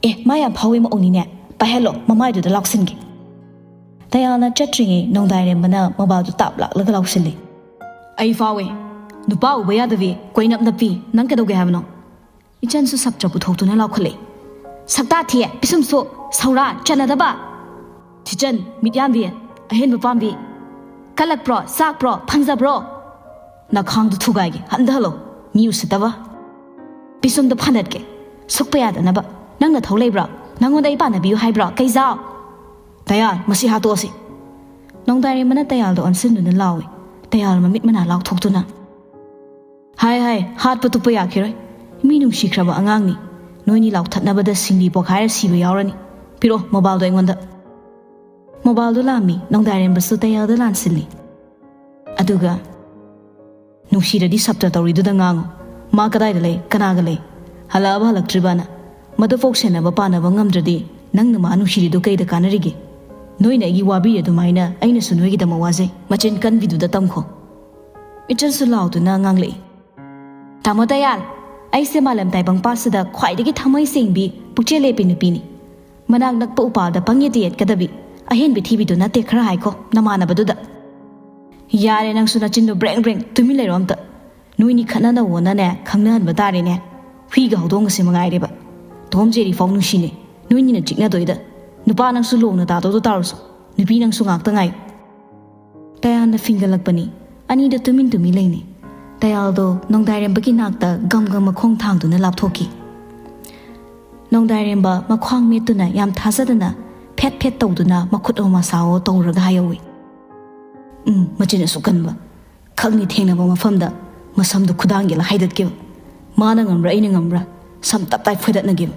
"ꯑꯦ, ꯃꯥ ꯌꯥꯝ ꯐꯥꯎꯏ ꯃꯑꯣꯡꯅꯤꯅꯦ, ꯄꯥꯏꯍꯜꯂꯣ, ꯃꯃꯥꯏꯗꯨꯗ ꯂꯥꯎꯁꯤꯟꯒꯦ꯫" ꯇꯌꯥꯜꯅ ꯆꯠꯇ꯭ꯔꯤꯉꯩ ꯅꯣꯡꯗꯥꯏꯔꯦꯝꯕꯅ ꯃꯣꯕꯥꯏꯜꯗꯨ ꯇꯥꯞ ꯂꯥꯛꯂꯒ ꯂꯥꯎꯁꯤꯜꯂꯤ꯫ "ꯑꯩ ꯐꯥꯎꯋꯦ꯫ ꯅꯨꯄꯥ ꯎꯕ ꯌꯥꯗꯕꯤ, ꯀꯣꯏꯅꯞ ꯅꯞꯄꯤ, ꯅꯪ ꯀꯩꯗꯧꯒꯦ ꯍꯥꯏꯕꯅꯣ?" ꯏꯆꯟꯁꯨ ꯁꯞꯇ꯭ꯔ ꯄꯨꯊꯣꯛꯇꯨꯅ ꯂꯥꯎꯈꯠꯂꯛꯏ꯫ "ꯁꯛꯇꯥ ꯊꯤꯌꯦ, ꯄꯤꯁꯨꯝꯁꯨ ꯁꯧꯔꯥ ꯆꯟꯅꯗꯕ꯫ ꯊꯤꯆꯟ, ꯃꯤꯠꯌꯥꯝꯕꯤ, ꯑꯍꯦꯟꯕ ꯄꯥꯝꯕꯤ꯫ ꯀꯜꯂꯛꯄ꯭ꯔꯣ, ꯆꯥꯛꯄ꯭ꯔꯣ, ꯐꯪꯖꯕ꯭ꯔꯣ? ꯅꯈꯥꯡꯗꯨ ꯊꯨꯒꯥꯏꯒꯦ, ꯍꯟꯊꯍꯜꯂꯣ꯫ ꯃꯤ ꯎꯁꯤꯠꯇꯕ꯫ ꯄꯤꯁꯨꯝꯗꯣ ꯐꯥꯟꯗꯠꯀꯦ, ꯁꯨꯛꯄ ꯌꯥꯗꯅꯕ꯫ ꯅꯪ ꯅꯊꯧ ꯂꯩꯕ꯭ꯔꯣ? ꯅꯪꯉꯣꯟꯗ ꯑꯩ ꯄꯥꯟꯅꯕꯤꯌꯨ ꯍꯥꯏꯕ꯭ꯔꯣ? ꯀꯩꯖꯥꯎ!" "ꯇꯌꯥꯜ, ꯃꯁꯤ ꯍꯥꯠꯇꯣꯛꯑꯁꯤ!" ꯅꯣꯡꯗꯥꯏꯔꯦꯝꯕꯅ ꯇꯌꯥꯜꯗ ꯑꯣꯟꯁꯤꯟꯗꯨꯅ ꯂꯥꯎꯏ꯫ ꯇꯌꯥꯜ ꯃꯃꯤꯠ ꯃꯅꯥ ꯂꯥꯎꯊꯣꯛꯇꯨꯅ, "ꯍꯥꯏ ꯍꯥꯏ, ꯍꯥꯠꯄ ꯇꯨꯞꯄ ꯌꯥꯈꯤꯔꯣꯏ꯫ ꯃꯤ ꯅꯨꯡꯁꯤꯈ꯭ꯔꯕ ꯑꯉꯥꯡꯅꯤ꯫ ꯅꯣꯏꯅꯤ ꯂꯥꯎꯊꯠꯅꯕꯗ ꯁꯤꯡꯂꯤ ꯄꯣꯛꯈꯥꯏꯔ ꯁꯤꯕ ꯌꯥꯎꯔꯅꯤ꯫ ꯄꯤꯔꯛꯑꯣ ꯃꯣꯕꯥꯏꯜꯗꯣ ꯑꯩꯉꯣꯟꯗ꯫" ꯃꯣꯕꯥꯏꯜꯗꯣ ꯂꯥꯝꯃꯤ꯫ ꯅꯣꯡꯗꯥꯏꯔꯦꯝꯕꯁꯨ ꯇꯌꯥꯜꯗ ꯂꯥꯟꯁꯤꯜꯂꯤ꯫ ꯑꯗꯨꯒ, "ꯅꯨꯡꯁꯤꯔꯗꯤ ꯁꯞꯇ꯭ꯔ ꯇꯧꯔꯤꯗꯨꯗ ꯉꯥꯡꯉꯨ꯫ ꯃꯥ ꯀꯗꯥꯏꯗ ꯂꯩ? ꯀꯅꯥꯒ ꯂꯩ? ꯍꯜꯂꯛꯑꯕ ꯍꯜꯂꯛꯇ꯭ꯔꯤꯕꯅ? ꯃꯗꯨꯐꯥꯎ ꯁꯦꯟꯅꯕ ꯄꯥꯟꯅꯕ ꯉꯝꯗ꯭ꯔꯗꯤ ꯅꯪꯅ ꯃꯥ ꯅꯨꯡꯁꯤꯔꯤꯗꯨ ꯀꯩꯗ ꯀꯥꯟꯅꯔꯤꯒꯦ? ꯅꯣꯏꯅ ꯑꯩꯒꯤ ꯋꯥꯕꯤꯔꯤ ꯑꯗꯨꯃꯥꯏꯅ ꯑꯩꯅꯁꯨ ꯅꯣꯏꯒꯤꯗꯃꯛ ꯋꯥꯖꯩ꯫ ꯃꯆꯤꯟ ꯀꯟꯕꯤꯗꯨꯗ ꯇꯝꯈꯣ꯫" ꯏꯆꯟꯁꯨ ꯂꯥꯎꯗꯨꯅ ꯉꯥꯡꯂꯛꯏ꯫ "ꯇꯥꯃꯣ ꯇꯌꯥꯜ, ꯑꯩꯁꯦ ꯃꯥꯂꯦꯝ ꯇꯥꯏꯕꯪ ꯄꯥꯠꯁꯤꯗ ꯈ꯭ꯋꯥꯏꯗꯒꯤ ꯊꯃꯣꯏ ꯁꯦꯡꯕꯤ, ꯄꯨꯛꯆꯦꯜ ꯂꯦꯞꯄꯤ ꯅꯨꯄꯤꯅꯤ꯫ ꯃꯅꯥꯛ ꯅꯛꯄ ꯎꯄꯥꯜꯗ ꯄꯪꯌꯦꯠꯇ ꯌꯦꯠꯀꯗꯕꯤ ꯑꯍꯦꯟꯕꯤ ꯊꯤꯕꯤꯗꯨ ꯅꯠꯇꯦ, ꯈꯔ ꯍꯥꯏꯈꯣ ꯅꯃꯥꯟꯅꯕꯗꯨꯗ꯫" "ꯌꯥꯔꯦ ꯅꯪꯁꯨ ꯅꯆꯤꯟꯗꯣ ꯕ꯭ꯔꯦꯡ ꯕ꯭ꯔꯦꯡ, ꯇꯨꯃꯤꯟ ꯂꯩꯔꯣ ꯑꯝꯇ꯫ ꯅꯣꯏꯅꯤ ꯈꯠꯅꯅꯕꯣꯅꯅꯦ ꯈꯪꯅꯍꯟꯕ ꯇꯥꯔꯦꯅꯦ꯫ ꯍꯨꯏꯒ ꯍꯧꯗꯣꯡꯒꯁꯦ ꯃꯉꯥꯏꯔꯦꯕ꯫ ꯇꯣꯝ ꯖꯦꯔꯤ ꯐꯥꯎ ꯅꯨꯡꯁꯤꯅꯦ ꯅꯣꯏꯅꯤꯅ ꯆꯤꯛꯅꯗꯣꯏꯗ꯫ ꯅꯨꯄꯥ ꯅꯪꯁꯨ ꯂꯣꯡꯅ ꯇꯥꯗꯧꯗꯣ ꯇꯥꯔꯨꯁꯣ꯫ ꯅꯨꯄꯤ ꯅꯪꯁꯨ ꯉꯥꯛꯇ ꯉꯥꯏꯌꯨ꯫" ꯇꯌꯥꯜꯅ ꯐꯤꯡꯒꯠꯂꯛꯄꯅꯤ꯫ ꯑꯅꯤꯗꯣ ꯇꯨꯃꯤꯟ ꯇꯨꯃꯤꯟ ꯂꯩꯅꯩ꯫ ꯇꯌꯥꯜꯗꯣ ꯅꯣꯡꯗꯥꯏꯔꯦꯝꯕꯒꯤ ꯅꯥꯛꯇ ꯒꯝ ꯒꯝ ꯃꯈꯣꯡ ꯊꯥꯡꯗꯨꯅ ꯂꯥꯞꯊꯣꯛꯈꯤ꯫ ꯅꯣꯡꯗꯥꯏꯔꯦꯝꯕ ꯃꯈ꯭ꯋꯥꯡ ꯃꯦꯠꯇꯨꯅ ꯌꯥꯝ ꯊꯥꯖꯗꯅ ꯐꯦꯠ ꯐꯦꯠ ꯇꯧꯗꯨꯅ ꯃꯈꯨꯠ ꯑꯣ ꯃꯁꯥꯑꯣ ꯇꯧꯔꯒ ꯍꯥꯏꯍꯧꯏ꯫ "ꯎꯝ, ꯃꯆꯤꯟ ꯑꯁꯨꯛ ꯀꯟꯕ꯫ ꯈꯪꯅꯤ ꯊꯦꯡꯅꯕ ꯃꯐꯝꯗ ꯃꯁꯝꯗꯨ ꯈꯨꯗꯥꯡꯒꯤꯂ ꯍꯥꯏꯗꯠꯈꯤꯕ꯫ ꯃꯥꯅ ꯉꯝꯕ꯭ꯔꯥ ꯑꯩꯅ ꯉꯝꯕ꯭ꯔꯥ ꯁꯝ ꯇꯞ ꯇꯥꯏ ꯐꯣꯏꯗꯠꯅꯈꯤꯕ꯫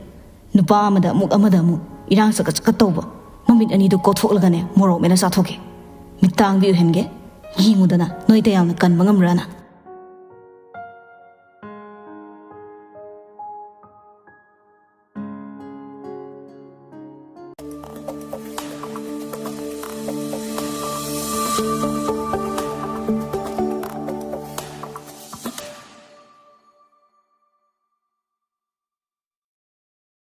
ꯅꯨꯄꯥ ꯑꯃꯗ ꯑꯃꯨꯛ ꯑꯃꯗ ꯑꯃꯨꯛ ꯏꯔꯥꯡ ꯆꯀꯠ ꯆꯀꯠ ꯇꯧꯕ꯫ ꯃꯃꯤꯠ ꯑꯅꯤꯗꯨ ꯀꯣꯊꯣꯛꯂꯒꯅꯦ ꯃꯣꯔꯣꯛ ꯃꯦꯠꯂ ꯆꯥꯊꯣꯛꯈꯤ꯫ ꯃꯤꯠ ꯇꯥꯡꯕꯤ ꯑꯣꯏꯍꯟꯒꯦ꯫ ꯌꯦꯡꯉꯨꯗꯅ ꯅꯣꯏ ꯇꯌꯥꯜꯅ ꯀꯟꯕ ꯉꯝꯕ꯭ꯔꯥꯅ꯫"